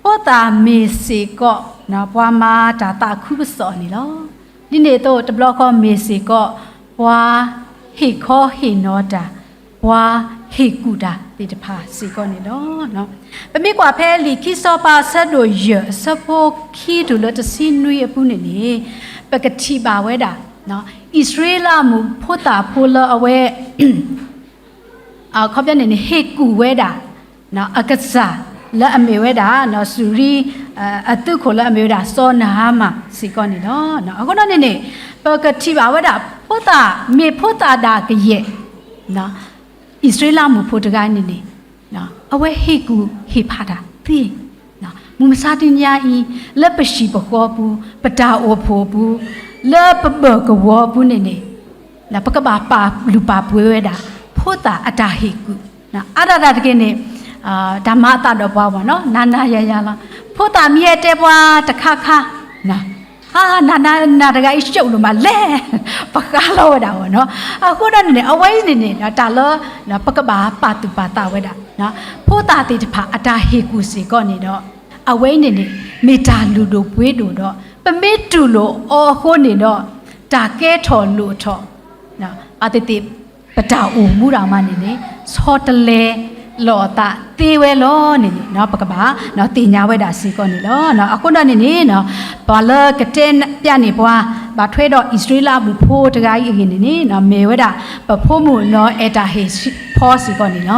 ဖိသၣ်မ့ၢ်စ့ၢ်ကီး ပှၤမၤတၢ်သးခုကစီၣ်န့ၣ်လီၤ. ဒ်န့ၣ်အသိး တဘျီဃီမ့ၢ်စ့ၢ်ကီး ပှၤဟ့ၣ်ခီဟ့ၣ်နီၤတၢ် ပှၤဟ့ၣ်ကူၣ်တၢ်သ့ၣ်တဖၣ်စ့ၢ်ကီးန့ၣ်လီၤ. ပမ့ၢ်ကွၢ်ဖဲလံာ်ခံစီၤပၤအဆၢဒိၣ်ယဲၢ် အဆၢဖိခံတုၤလၢတဆံနွံအပူၤန့ၣ်န့ၣ် ပကထံၣ်ဘၣ်ဝဲဒၣ် အံၣ်စရ့လးမုၣ်ဖိသၣ်ဖိလၢအဝဲ အခီပညီန့ၣ်န့ၣ် ဟ့ၣ်ကူၣ်ဝဲဒၣ် အကစၢ်လၢအမ့ၢ်ဝဲဒၣ် စူၤရံ အသုးခိၣ်လၢအမ့ၢ်ဝဲဒၣ် စီၤနဧၤမၣ်စ့ၢ်ကီးန့ၣ်လီၤ. အဃိဒီးန့ၣ်န့ၣ် ပကထံၣ်ဘၣ်ဝဲဒၣ် ဖိသၣ် မ့ၢ်ဖိသၣ်ဒၣ်ကယဲၢ် အံၣ်စရ့လးမုၣ်ဖိတဂၤန့ၣ်န့ၣ် အဝဲဟ့ၣ်ကူၣ်ဟ့ၣ်ဖးတၢ်သ့ မုၢ်မဆါတနံၤညါအံၤ လၢပဟံၣ်ပဃီပူၤ ပတၢ်အိၣ်ဖှိၣ်အပူၤ လၢပဘၢၣ်ကဝီၤအပူၤန့ၣ်န့ၣ် ပကဘၣ်ပာ်လုၢ်ပာ်ပှ့ၤဝဲဒၣ် ဖိသၣ်အတၢ်ဟ့ၣ်ကူၣ် အါဒၣ်တၢ်တက့ၢ်န့ၣ် တၢ်မၤအသးဒီးပှၤဘၣ်နီၤ နၤနၤယၤယၤလီၤ. ဖိသၣ်မ့ၢ်ဟဲတဲပှၤတခါခါ ဟါ နၤနၤနၤတဂၤအံၤ ရှုပ် ဒိၣ်မးလဲၣ် ပဃါလီၤဝဲဒၣ်ဘၣ်နီၤ. အဃိဒီးန့ၣ်န့ၣ် အဝဲအံၤန့ၣ်န့ၣ် တၢ်လၢ ပကဘၣ်ပာ်သူၣ်ပာ်သးဝဲဒၣ် ဖိသၣ်သ့ၣ်တဖၣ်အတၢ်ဟ့ၣ်ကူၣ်စ့ၢ်ကီးန့ၣ်ဒီး အဝဲအံၤန့ၣ်န့ၣ် မ့ၢ်တၢ်လုၢ်ဒိၣ်ပှ့ၤဒိၣ်ဒီး ပမ့ၢ်တူၢ်လိာ်အီၤအဃိန့ၣ်ဒီး တၢ်ကဲထီၣ်လိၣ်ထီၣ် အသ့ၣ်သ့ၣ် ပတၢ်အိၣ်မူဒၣ်မးန့ၣ်န့ၣ် ဆီတလဲလီၤအသးသ့ဝဲလီၤန့ၣ်န့ၣ် ပကဘၣ်သ့ၣ်ညါဝဲဒၣ်စ့ၢ်ကီးန့ၣ်လီၤ. အဃိဒီးန့ၣ်န့ၣ် ပှၤလၢကတဲပျးန့ၢ်ပှၤ ဘၣ်ထွဲဒီးအံၣ်စရ့လးမုၣ်ဖိတဂၤအံၤအဂ့ၢ်န့ၣ်န့ၣ် မ့ၢ်ဝဲဒၣ် ပဖိမုၣ်နီၢ်အဲၣ်တၢ်ဟ့ၣ်ဖီစ့ၢ်ကီးန့ၣ်လီၤ.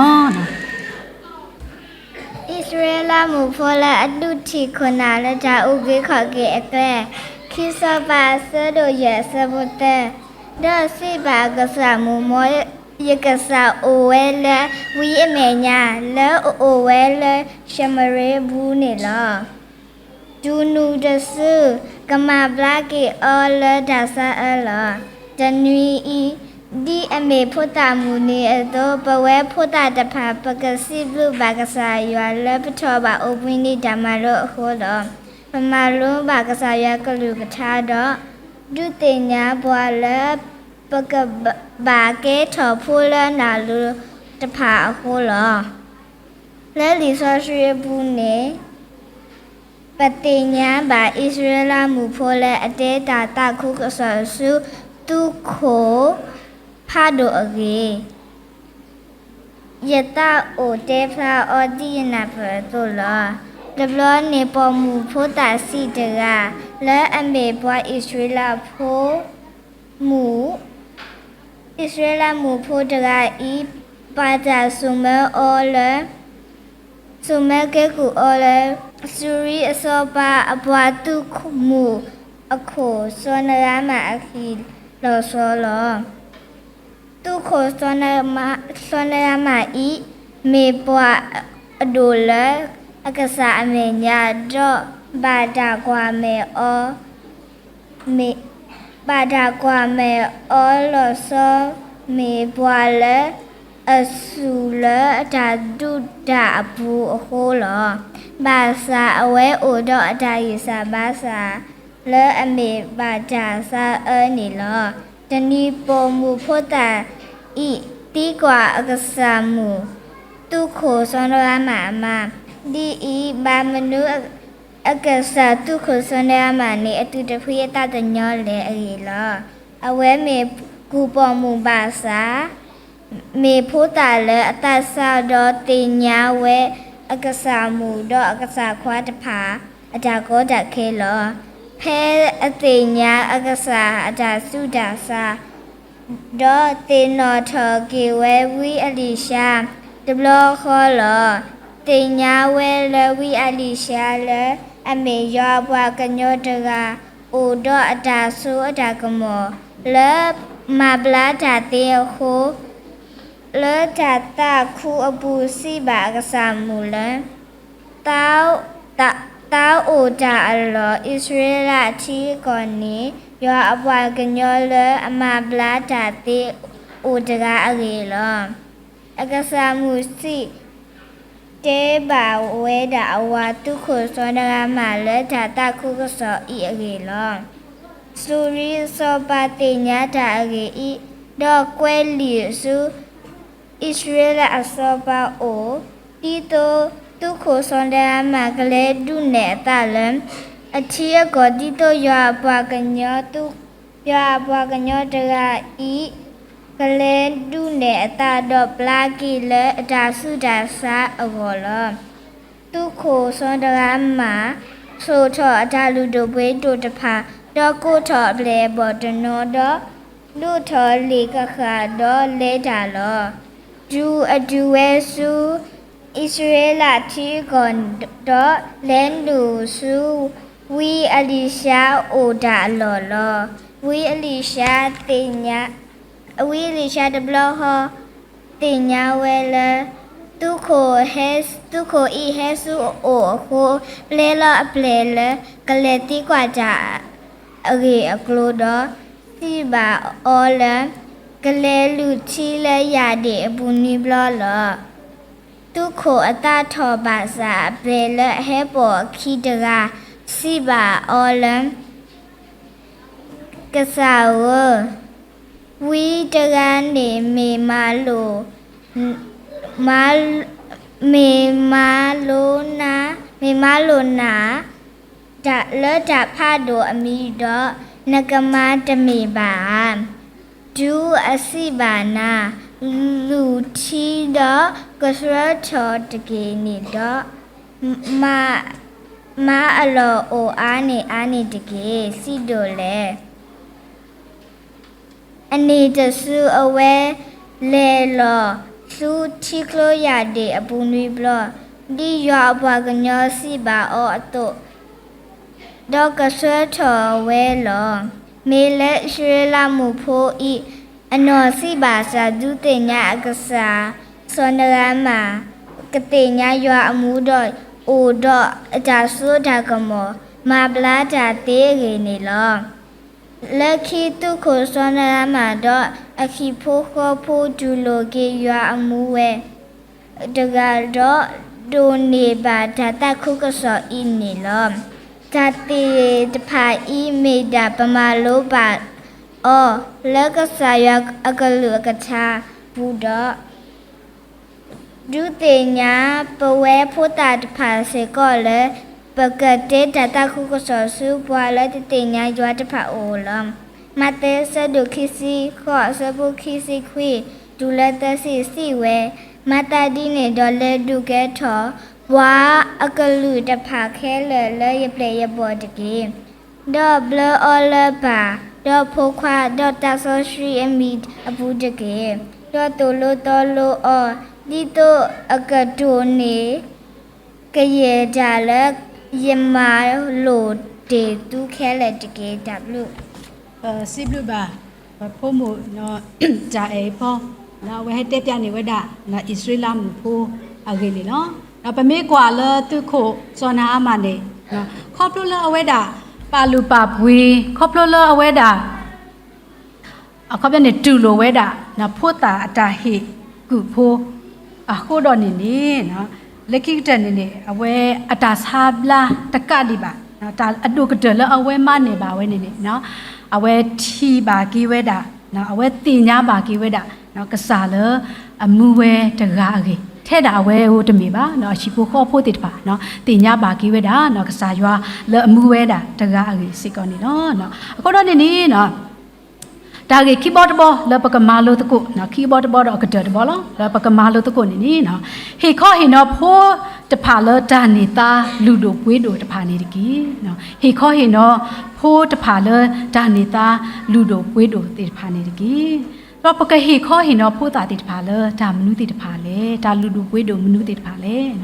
အံၣ်စရ့လးမုၣ်ဖိလၢအဒုးထံၣ်ခိၣ်နၢ်လၢတၢ်အုၣ်က့ၤခီၣ်က့ၤအကျဲ, ခံစီၤပၤအဆၢဒိၣ်ယဲၢ်အဆၢဖိသၢ, ဒီးစံးဘၣ်ကစၢ်မုၢ် မ်ယကစၢ်အိၣ်ဝဲလၢဝံအမဲာ်ညါ, လၢအအိၣ်ဝဲလၢၡမရ့အပူၤန့ၣ်လီၤ. တူၢ်နုာ်တစု, ကမၤဘျါက့ၤအီၤလၢတၢ်ဆါအၢလီၤ. တနွံအံၤ, ဒ်အမ့ၢ်ဖိသၣ်မုၣ်န့ၣ်အသိး, ပဝဲဖိသၣ်တဖၣ် ပကစံးဘျုးဘၣ်ကစၢ်ယွၤလၢပထီၣ်ဘၣ်အိၣ်ဘှံးနံၤတၢ်မၤလိအဃိလီၤ. ပမၤလိဘၣ်ကစၢ်ယွၤကလုၢ်ကထါဒီး ဒုးသ့ၣ်ညါပှၤလၢ ပကဘၣ်ကဲထီၣ်ဖိလၢနၢ်လိၤတဖၣ်အဃိလီၤ. လၢလံာ်စီဆှံအပူၤန့ၣ် ပသ့ၣ်ညါဘၣ်အံၣ်စရ့လးမုၣ်ဖိလၢအတဲတၢ်သးခုကစီၣ်ဆူ သုးခိၣ်ဖးဒိၣ်အဂ့ၢ်, ယသးအိၣ်တဲဖျါအီၤဒ်ယနၢ်ပၢၢ်အသိးလီၤ. တဘျီန့ၣ်ပိာ်မုၣ်ဖိသၣ်ဆံးတဂၤ လၢအမ့ၢ်ပှၤအံၣ်စရ့လးဖိမုၣ် အံၣ်စရ့လးမုၣ်ဖိတဂၤအံၤ ဘၣ်တၢ်စိာ်မၢအီၤလၢ စိာ်မၢကဲကုၢ်အီၤလၢ စူၤရံအစီၤပၤအပှၤသုးမုၢ်အခိၣ် စီၤနဧၤမၣ်အဟံၣ်လီၤဆီလီၤ. သုးခိၣ်စီၤနဧၤမၣ်အံၤ မ့ၢ်ပှၤအဒိၣ်လၢအကစၢ်အမဲာ်ညါ ဒီးဘၣ်တၢ်ကွၢ်မဲာ်အီၤ မ့ၢ် ဘၣ်တၢ်ကွၢ်မဲာ်အီၤလီၤဆီ မ့ၢ်ပှၤလၢအစူၢ်လၢအတၢ်ဒုးတၢ်အပူၤအဃိလီၤ. ဘၣ်ဆၣ်အဝဲအိၣ်ဒီးအတၢ်ဂံၢ်စၢ်ဘါစၢ် လၢအမ့ၢ်ဘၣ်တၢ်ဆါအၢန့ၣ်လီၤ. တနံၤပိာ်မုၣ်ဖိသၣ်အံၤ သံကွၢ်အကစၢ်မုၣ် သူၣ်ခိၣ်စီၤနရၤမၣ်အမါ, ဒ်အံၤဘၣ်မနုၤအကစၢ်သူၣ်ခိၣ်စီၤနရၤမၣ်န့ၣ် အသူၣ်တဖှံအသးတညီလဲၣ်အဂ့ၢ်လီၤ. အဝဲမ့ၢ်ကူၣ်ပိာ်မုၣ်ဘၣ်ဆၣ် မ့ၢ်ဖိသၣ်လၢအသးစၢ်ဒီးသ့ၣ်ညါဝဲအကစၢ်မုၣ်ဒီးအကစၢ်ခွါတဖၣ်အတၢ်ကီတၢ်ခဲလီၤ. ဖဲအသ့ၣ်ညါအကစၢ်အတၢ်ဆူးတၢ်ဆါ ဒီးသ့ၣ်နီၣ်ထီၣ်က့ၤဝဲဝံအလံၤၡါတဘျီဃီလီၤ. သ့ၣ်ညါဝဲလၢဝံအလံၤၡါလၢအမ့ၢ်ယွၤအပှၤကညီတဂၤ အိၣ်ဒီးအတၢ်စိအတၢ်ကမီၤ လၢမၤဘျါတၢ်သ့အဃိ လၢတၢ်သးခုအပူၤစံးဘၣ်အကစၢ်မုၣ်လၢ သးအိၣ်တၢ်အလီၢ် အံၣ်စရ့လးအထံအကီၢ်န့ၣ် ယွၤအပှၤကညီလၢအမၤဘျါတၢ်သ့အိၣ်တဂၤအဂ့ၢ်လီၤ. အကစၢ်မုၣ်စံး တဲဘၣ်ဝဲဒၣ်အဝၤသူၣ်ခိၣ်စီၤနရၤမၣ်လၢတၢ်သးခုကစီၣ်အံၤအဂ့ၢ်လီၤ. စူၤရံအစီၤပၤသ့ၣ်ညါတၢ်အဂ့ၢ်အံၤ, ဒီးကွဲးလံာ်ဆူ အံၣ်စရ့လးအစီၤပၤအအိၣ်, ဒ်သိးသူၣ်ခိၣ်စီၤနရၤမၣ်ကလဲၤဒုးနဲၣ်အသးလၢ အထံအကီၢ် ဒ်သိးယွၤအပှၤကညီ ယွၤအပှၤကညီတဂၤအံၤ ကလဲၤဒုးနဲၣ်အသးဒီးပျါက့ၤလၢအတၢ်ဆူးတၢ်ဆါအဂီၢ်လီၤ. သူၣ်ခိၣ်စီၤနရၤမၣ် ဆိၣ်ထီၣ်အတၢ်လုၢ်ဒိၣ်ပှ့ၤဒိၣ်တဖၣ်, ဒီးကိးထီၣ်အပျဲၢ်အဘီၣ်တနီၤ, ဒီးဒိးထီၣ်လံာ်ကဃၣ်ဒီးလဲၤတၢ်လီၤ. တုၤအတုၤဝဲဆူ အံၣ်စရ့လးထံအကီၢ်, ဒီးလဲၤနုာ်ဆူ ဝံအလံၤၡါအိၣ်တၢ်အလီၢ်လီၤ. ဝံအလံၤၡါသ့ၣ်ညါ ဝံအလံၤၡါတဘျီဃီ သ့ၣ်ညါဝဲလၢ သူၣ်ခိၣ်ဟဲ သူၣ်ခိၣ်အံၤဟဲဆူအအိၣ်အဃိ, ပျဲလီၤအပျဲၢ်လၢကလဲၤသံကွၢ်တၢ်အဂ့ၢ်အကျိၤဒီး စံးဘၣ်အီၤလၢ ကလဲၤလုၢ်ထံလၢယၢ်ဒ့ၣ်အပူၤနွံဘျီလီၤ. သူၣ်ခိၣ်အသးထီၣ်ဘၣ်ဆၣ် အပျဲၢ်လၢအဟဲပိာ်အခံတဂၤ စံးဘၣ်အီၤလၢ ကစၢ်ဧၢ, ဝံတဂၤန့ၣ်မ့ၢ်မၤလိာ် မၤ မ့ၢ်မၤလိာ်နၤ မ့ၢ်မၤလိာ်နၤ လၢတၢ်ဖးဒိၣ်အမံၤဒီး နကမၤတမ့ၢ်ဘၣ်ဧါ. တုၤအစံးဘၣ်နၤ, လုၢ်ထံဒီးကဆှၢထီၣ်တက့ၢ်န့ၣ်ဒီး မၤ မၤအလီၢ်အိၣ်အါန့ၢ်အါန့ၢ်တက့ၢ်. စံးဒိၣ်လဲၣ်. အန့ၣ်တစုအဝဲလဲၤလီၤဆူထံကျိယၢ်ဒ့ၣ်အပူၤနွံဘျီ, ဒ်ယွၤအပှၤကညီစံးဘၣ်အီၤအသိး, ဒီးကဆှၢထီၣ်ဝဲလီၤ. မ့ၢ်လၢအံၣ်စရ့လးမုၣ်ဖိအံၤ အနီၢ်ဆံးဘၣ်ဆၣ် ဒုးသ့ၣ်ညါအကစၢ် စီၤနရၤမၣ် ကသ့ၣ်ညါယွၤအမူဒီး အိၣ်ဒီးအတၢ်စိတၢ်ကမီၤ မၤဘျါတၢ်သ့အဂ့ၢ်န့ၣ်လီၤ. လၢခံသူၣ်ခိၣ်စီၤနရၤမၣ်ဒီးအဟံၣ်ဖိဃီဖိတူၢ်လိာ်က့ၤယွၤအမူဝဲတဂၤဒီး ဒိးန့ၢ်ဘၣ်တၢ်သးခုကစီၣ်အံၤန့ၣ်လီၤ. တၢ်သ့ၣ်တဖၣ်အံၤမ့ၢ်ဒၣ်ပမၤလိဘၣ်အီၤ လၢကစၢ်ယွၤအကလုၢ်အကထါပူၤဒီး ဒုးသ့ၣ်ညါပဝဲဖိသၣ်တဖၣ်စ့ၢ်ကီးလၢ ပကတဲတၢ်သးခုကစီၣ်ဆူပှၤလၢတသ့ၣ်ညါယွၤတဖၣ်အအိၣ်လီၤ. မးသဲအဆၢဒိၣ်ခံဆံဃိးအဆၢဖိခံဆံခွံ တုၤလၢသၢဆံ စံးဝဲ, မၤသးဒ်န့ၣ်ဒီးလဲၤဒုးကဲထီၣ် ပှၤအကလုာ်တဖၣ်ခဲလၢာ်လၢယပျဲၢ်ယဘီၣ်တက့ၢ်. ဒီးဘျၢအီၤလၢပၢ်, ဒီးဖိခွါ, ဒီးသးစီဆှံအမံၤအပူၤတက့ၢ်. ဒီးသိၣ်လိသီလိအီၤ, ဒ်သိးအကတိၢ်န့ၢ်ကယဲၢ်တၢ်လၢယမၤလိာ်တ့ၢ်သုခဲလၢာ်တက့ၢ်. တၢ်ဘျုး စံးဘျုးဘၣ် ပဖိမုၣ် တၢ်အဲၣ်အဖီ အဝဲဟဲတဲပျးန့ၢ်ဝဲဒၣ် အံၣ်စရ့လးမုၣ်ဖိအဂ့ၢ်န့ၣ်လီၤ. ဒီးပမ့ၢ်ကွၢ်လၢသုးခိၣ်စီၤနၤအမၣ်န့ၣ် ခီဖျိလၢအဝဲဒၣ် ပာ်လုၢ်ပာ်ပှ့ၤ ခီဖျိလၢအဝဲဒၣ် အခီပညီန့ၣ် တူၢ်လိာ်ဝဲဒၣ် ဖိသၣ်အတၢ်ဟ့ၣ်ကူၣ်ဖိအဃိဒီးန့ၣ်န့ၣ် လၢခံကတၢၢ်န့ၣ်န့ၣ် အဝဲအတၢ်ဆါဘျါတကးဒံးဘၣ် တၢ်အဒိၣ်ကတၢၢ်လၢအဝဲမၤန့ၢ်ဘၣ်ဝဲန့ၣ်န့ၣ် အဝဲထံၣ်ဘၣ်က့ၤဝဲဒၣ် အဝဲသ့ၣ်ညါဘၣ်က့ၤဝဲဒၣ် ကစၢ်လၢအမူဝဲတဂၤအဂ့ၢ်, ထဲဒၣ်အဝဲဧိၤတမ့ၢ်ဘၣ်, အဟံၣ်ဖိဃီဖိသ့ၣ်တဖၣ် သ့ၣ်ညါဘၣ်က့ၤဝဲဒၣ် ကစၢ်ယွၤလၢအမူဝဲဒၣ်တဂၤအဂ့ၢ်စ့ၢ်ကီးန့ၣ်လီၤ. အဃိဒီးန့ၣ်န့ၣ် တၢ်ဂ့ၢ်ခံဘီတဘီလၢပကမၤလိသကိး, ခံဘီတဘီဒီးအကတၢၢ်တဘီလီၤ, လၢပကမၤလိသကိးန့ၣ်န့ၣ်, ဟ့ၣ်ခီဟ့ၣ်နီၤဖိတဖၣ်လၢတၢ်န့ၢ်သါလုၢ်ဒိၣ်ပှ့ၤဒိၣ်တဖၣ်န့ၣ်တက့ၢ်. ဟ့ၣ်ခီဟ့ၣ်နီၤဖိတဖၣ်လၢတၢ်န့ၢ်သါလုၢ်ဒိၣ်ပှ့ၤဒိၣ်သ့ၣ်တဖၣ်န့ၣ်တက့ၢ်. ဒီးပကဟ့ၣ်ခီဟ့ၣ်နီၤဖိသၣ်သ့ၣ်တဖၣ်လၢတၢ်မနုၤသ့ၣ်တဖၣ်လဲၣ်, တၢ်လုၢ်ဒိၣ်ပှ့ၤဒိၣ်မနုၤသ့ၣ်တဖၣ်လဲၣ်.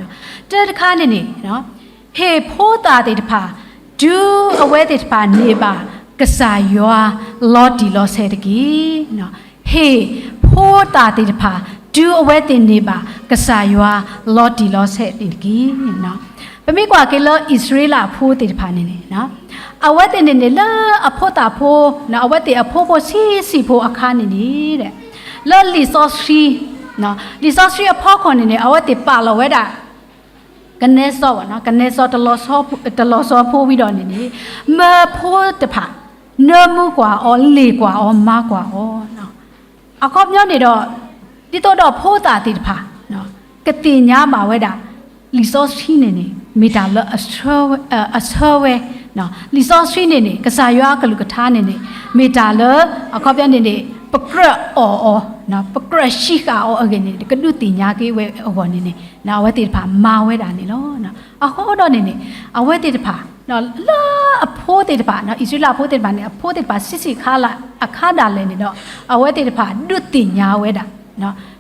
တၢတခါန့ၣ်န့ၣ် ဟ့ၣ်ဖိသၣ်သ့ၣ်တဖၣ် တုၤအဝဲသ့ၣ်တဖၣ်န့ၢ်ဘၣ်ကစၢ်ယွၤလီၤတံၢ်လီၤဆဲးတက့ၢ်. ဟ့ၣ်ဖိသၣ်သ့ၣ်တဖၣ် တုၤအဝဲသ့ၣ်န့ၢ်ဘၣ်ကစၢ်ယွၤလီၤတံၢ်လီၤဆဲးန့ၣ်တက့ၢ်. ပမ့ၢ်ကွၢ်က့ၤလၢအံၣ်စရ့လးဖိသ့ၣ်တဖၣ်န့ၣ်န့ၣ် အဝဲသ့ၣ်န့ၣ်န့ၣ်လၢအဖိသၣ်ဖိ အဝဲသ့ၣ်အဖိဖိဆံးဆံးဖိအခါန့ၣ်န့ၣ် လၢလံာ်စီဆှံ လံာ်စီဆှံအဖီခိၣ်န့ၣ်န့ၣ် အဝဲသ့ၣ်ပာ်လီၤဝဲဒၣ် ကနဲစီ ကနဲစီ တလီၤဆီဖိဝံၤဒီးန့ၣ်န့ၣ် မၢဖိတဖၣ် နၢမူကွၢ်အီၤ လ့ၣ်ကွၢ်အီၤ မၤကွၢ်အီၤ. အခီပညီန့ၣ်ဒီး ဒ်သိးဒီးဖိသၣ်သ့ၣ်တဖၣ် ကသ့ၣ်ညါဘၣ်ဝဲဒၣ် လံာ်စီဆှံန့ၣ်န့ၣ် မ့ၢ်တၢ်လၢအဆၢဝဲ, လံာ်စီဆှံန့ၣ်န့ၣ် ကစၢ်ယွၤအကလုၢ်ကထါန့ၣ်န့ၣ် မ့ၢ်တၢ်လၢ အခီပညီန့ၣ်န့ၣ် ပကြၢးအီၣ်အီၤ ပကြၢးစံးဃာ်အီၤအဂ့ၢ်န့ၣ် ကဒုးသ့ၣ်ညါက့ၤဝဲအဂီၢ်န့ၣ်န့ၣ် အဝဲသ့ၣ်တဖၣ်မၤဝဲဒၣ်န့ၣ်လီၤ. အဃိဒီးန့ၣ်န့ၣ် အဝဲသ့ၣ်တဖၣ် လၢအဖိသ့ၣ်တဖၣ် အံၣ်စရ့လးဖိသ့ၣ်တဖၣ်န့ၣ် အဖိသ့ၣ်တဖၣ်ဆံးဆံးခါလၢအခါဒၣ်လဲာ်န့ၣ်ဒီး အဝဲသ့ၣ်တဖၣ်ဒုးသ့ၣ်ညါဝဲဒၣ်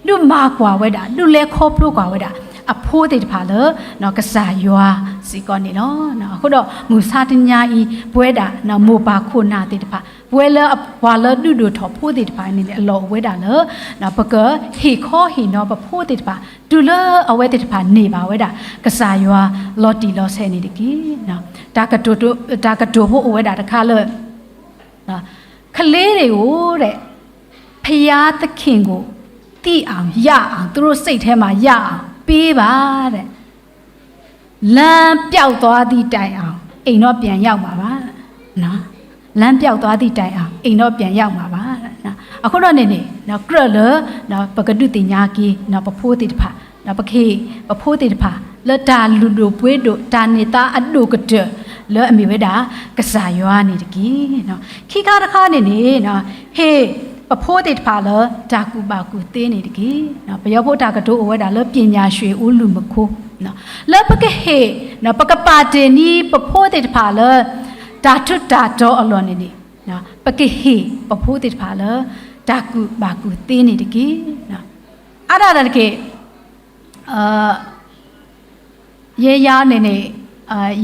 ဒုးမၤကွၢ်ဝဲဒၣ် ဒုးလဲၤခီဖျိကွၢ်ဝဲဒၣ် အဖိသ့ၣ်တဖၣ်လၢ ကစၢ်ယွၤစ့ၢ်ကီးန့ၣ်လီၤ. အဃိဒီးမုၢ်ဆါတနံၤအံၤ ပဝဲဒၣ် မိၢ်ပၢ်ခိၣ်နၢ်သ့ၣ်တဖၣ် ပဝဲလၢပှၤလၢဒုးဒိၣ်ထီၣ်ဖိသ့ၣ်တဖၣ်န့ၣ်န့ၣ် အလီၢ်အိၣ်ဝဲဒၣ်လၢ ပကဟ့ၣ်ခီဟ့ၣ်နီၤပဖိသ့ၣ်တဖၣ် တုၤလၢအဝဲသ့ၣ်တဖၣ်န့ၢ်ဘၣ်ဝဲဒၣ် ကစၢ်ယွၤလီၤတံၢ်လီၤဆဲးန့ၣ်တက့ၢ်. တၢ်ကတိၤဖိအိၣ်ဝဲဒၣ်တခါလၢ ကလေးတွေကိုတဲ့ ဘုရားသခင်ကို သိအောင် ရအောင် သူတို့စိတ်ထဲမှာ ရအောင် ပေးပါတဲ့ လမ်းပျောက်သွားသည့်တိုင်အောင် အိမ်တော့ပြန်ရောက်မှာပါနော် လမ်းပျောက်သွားသည့်တိုင်အောင် အိမ်တော့ပြန်ရောက်မှာပါ အဃိဒီးန့ၣ်န့ၣ် ကြၢးလၢ ပကဒုးသ့ၣ်ညါက့ၤ ပဖိသ့ၣ်တဖၣ် ပကဟ့ၣ် ပဖိသ့ၣ်တဖၣ် လၢတၢ်လုၢ်ဒိၣ်ပှ့ၤဒိၣ် တၢ်န့ၢ်သါအဒိၣ်ကတၢၢ် လၢအမ့ၢ်ဝဲဒၣ် ကစၢ်ယွၤန့ၣ်တက့ၢ်. ခံခါတခါန့ၣ်န့ၣ် ဟ့ၣ်ပဖိသ့ၣ်တဖၣ်လၢ တၢ်ကူၣ်ဘၣ်ကူၣ်သ့န့ၣ်တက့ၢ်. ပယီၤဖိတၢ်ကတိၤအိၣ်ဝဲဒၣ်လၢ ပညာရွှေအိၣ်လုၢ်မူခိၣ် လၢပကဟ့ၣ် ပကပာ်တ့ၢ်န့ၢ်ပဖိသ့ၣ်တဖၣ်လၢ တၢ်ထူးတၢ်တီၤအလီၢ်န့ၣ်န့ၣ် ပကဟ့ၣ်ပဖိသ့ၣ်တဖၣ်လၢ တၢ်ကူၣ်ဘၣ်ကူၣ်သ့န့ၣ်တက့ၢ်. အါဒၣ်တၢ်တက့ၢ် ယဲယၤန့ၣ်န့ၣ်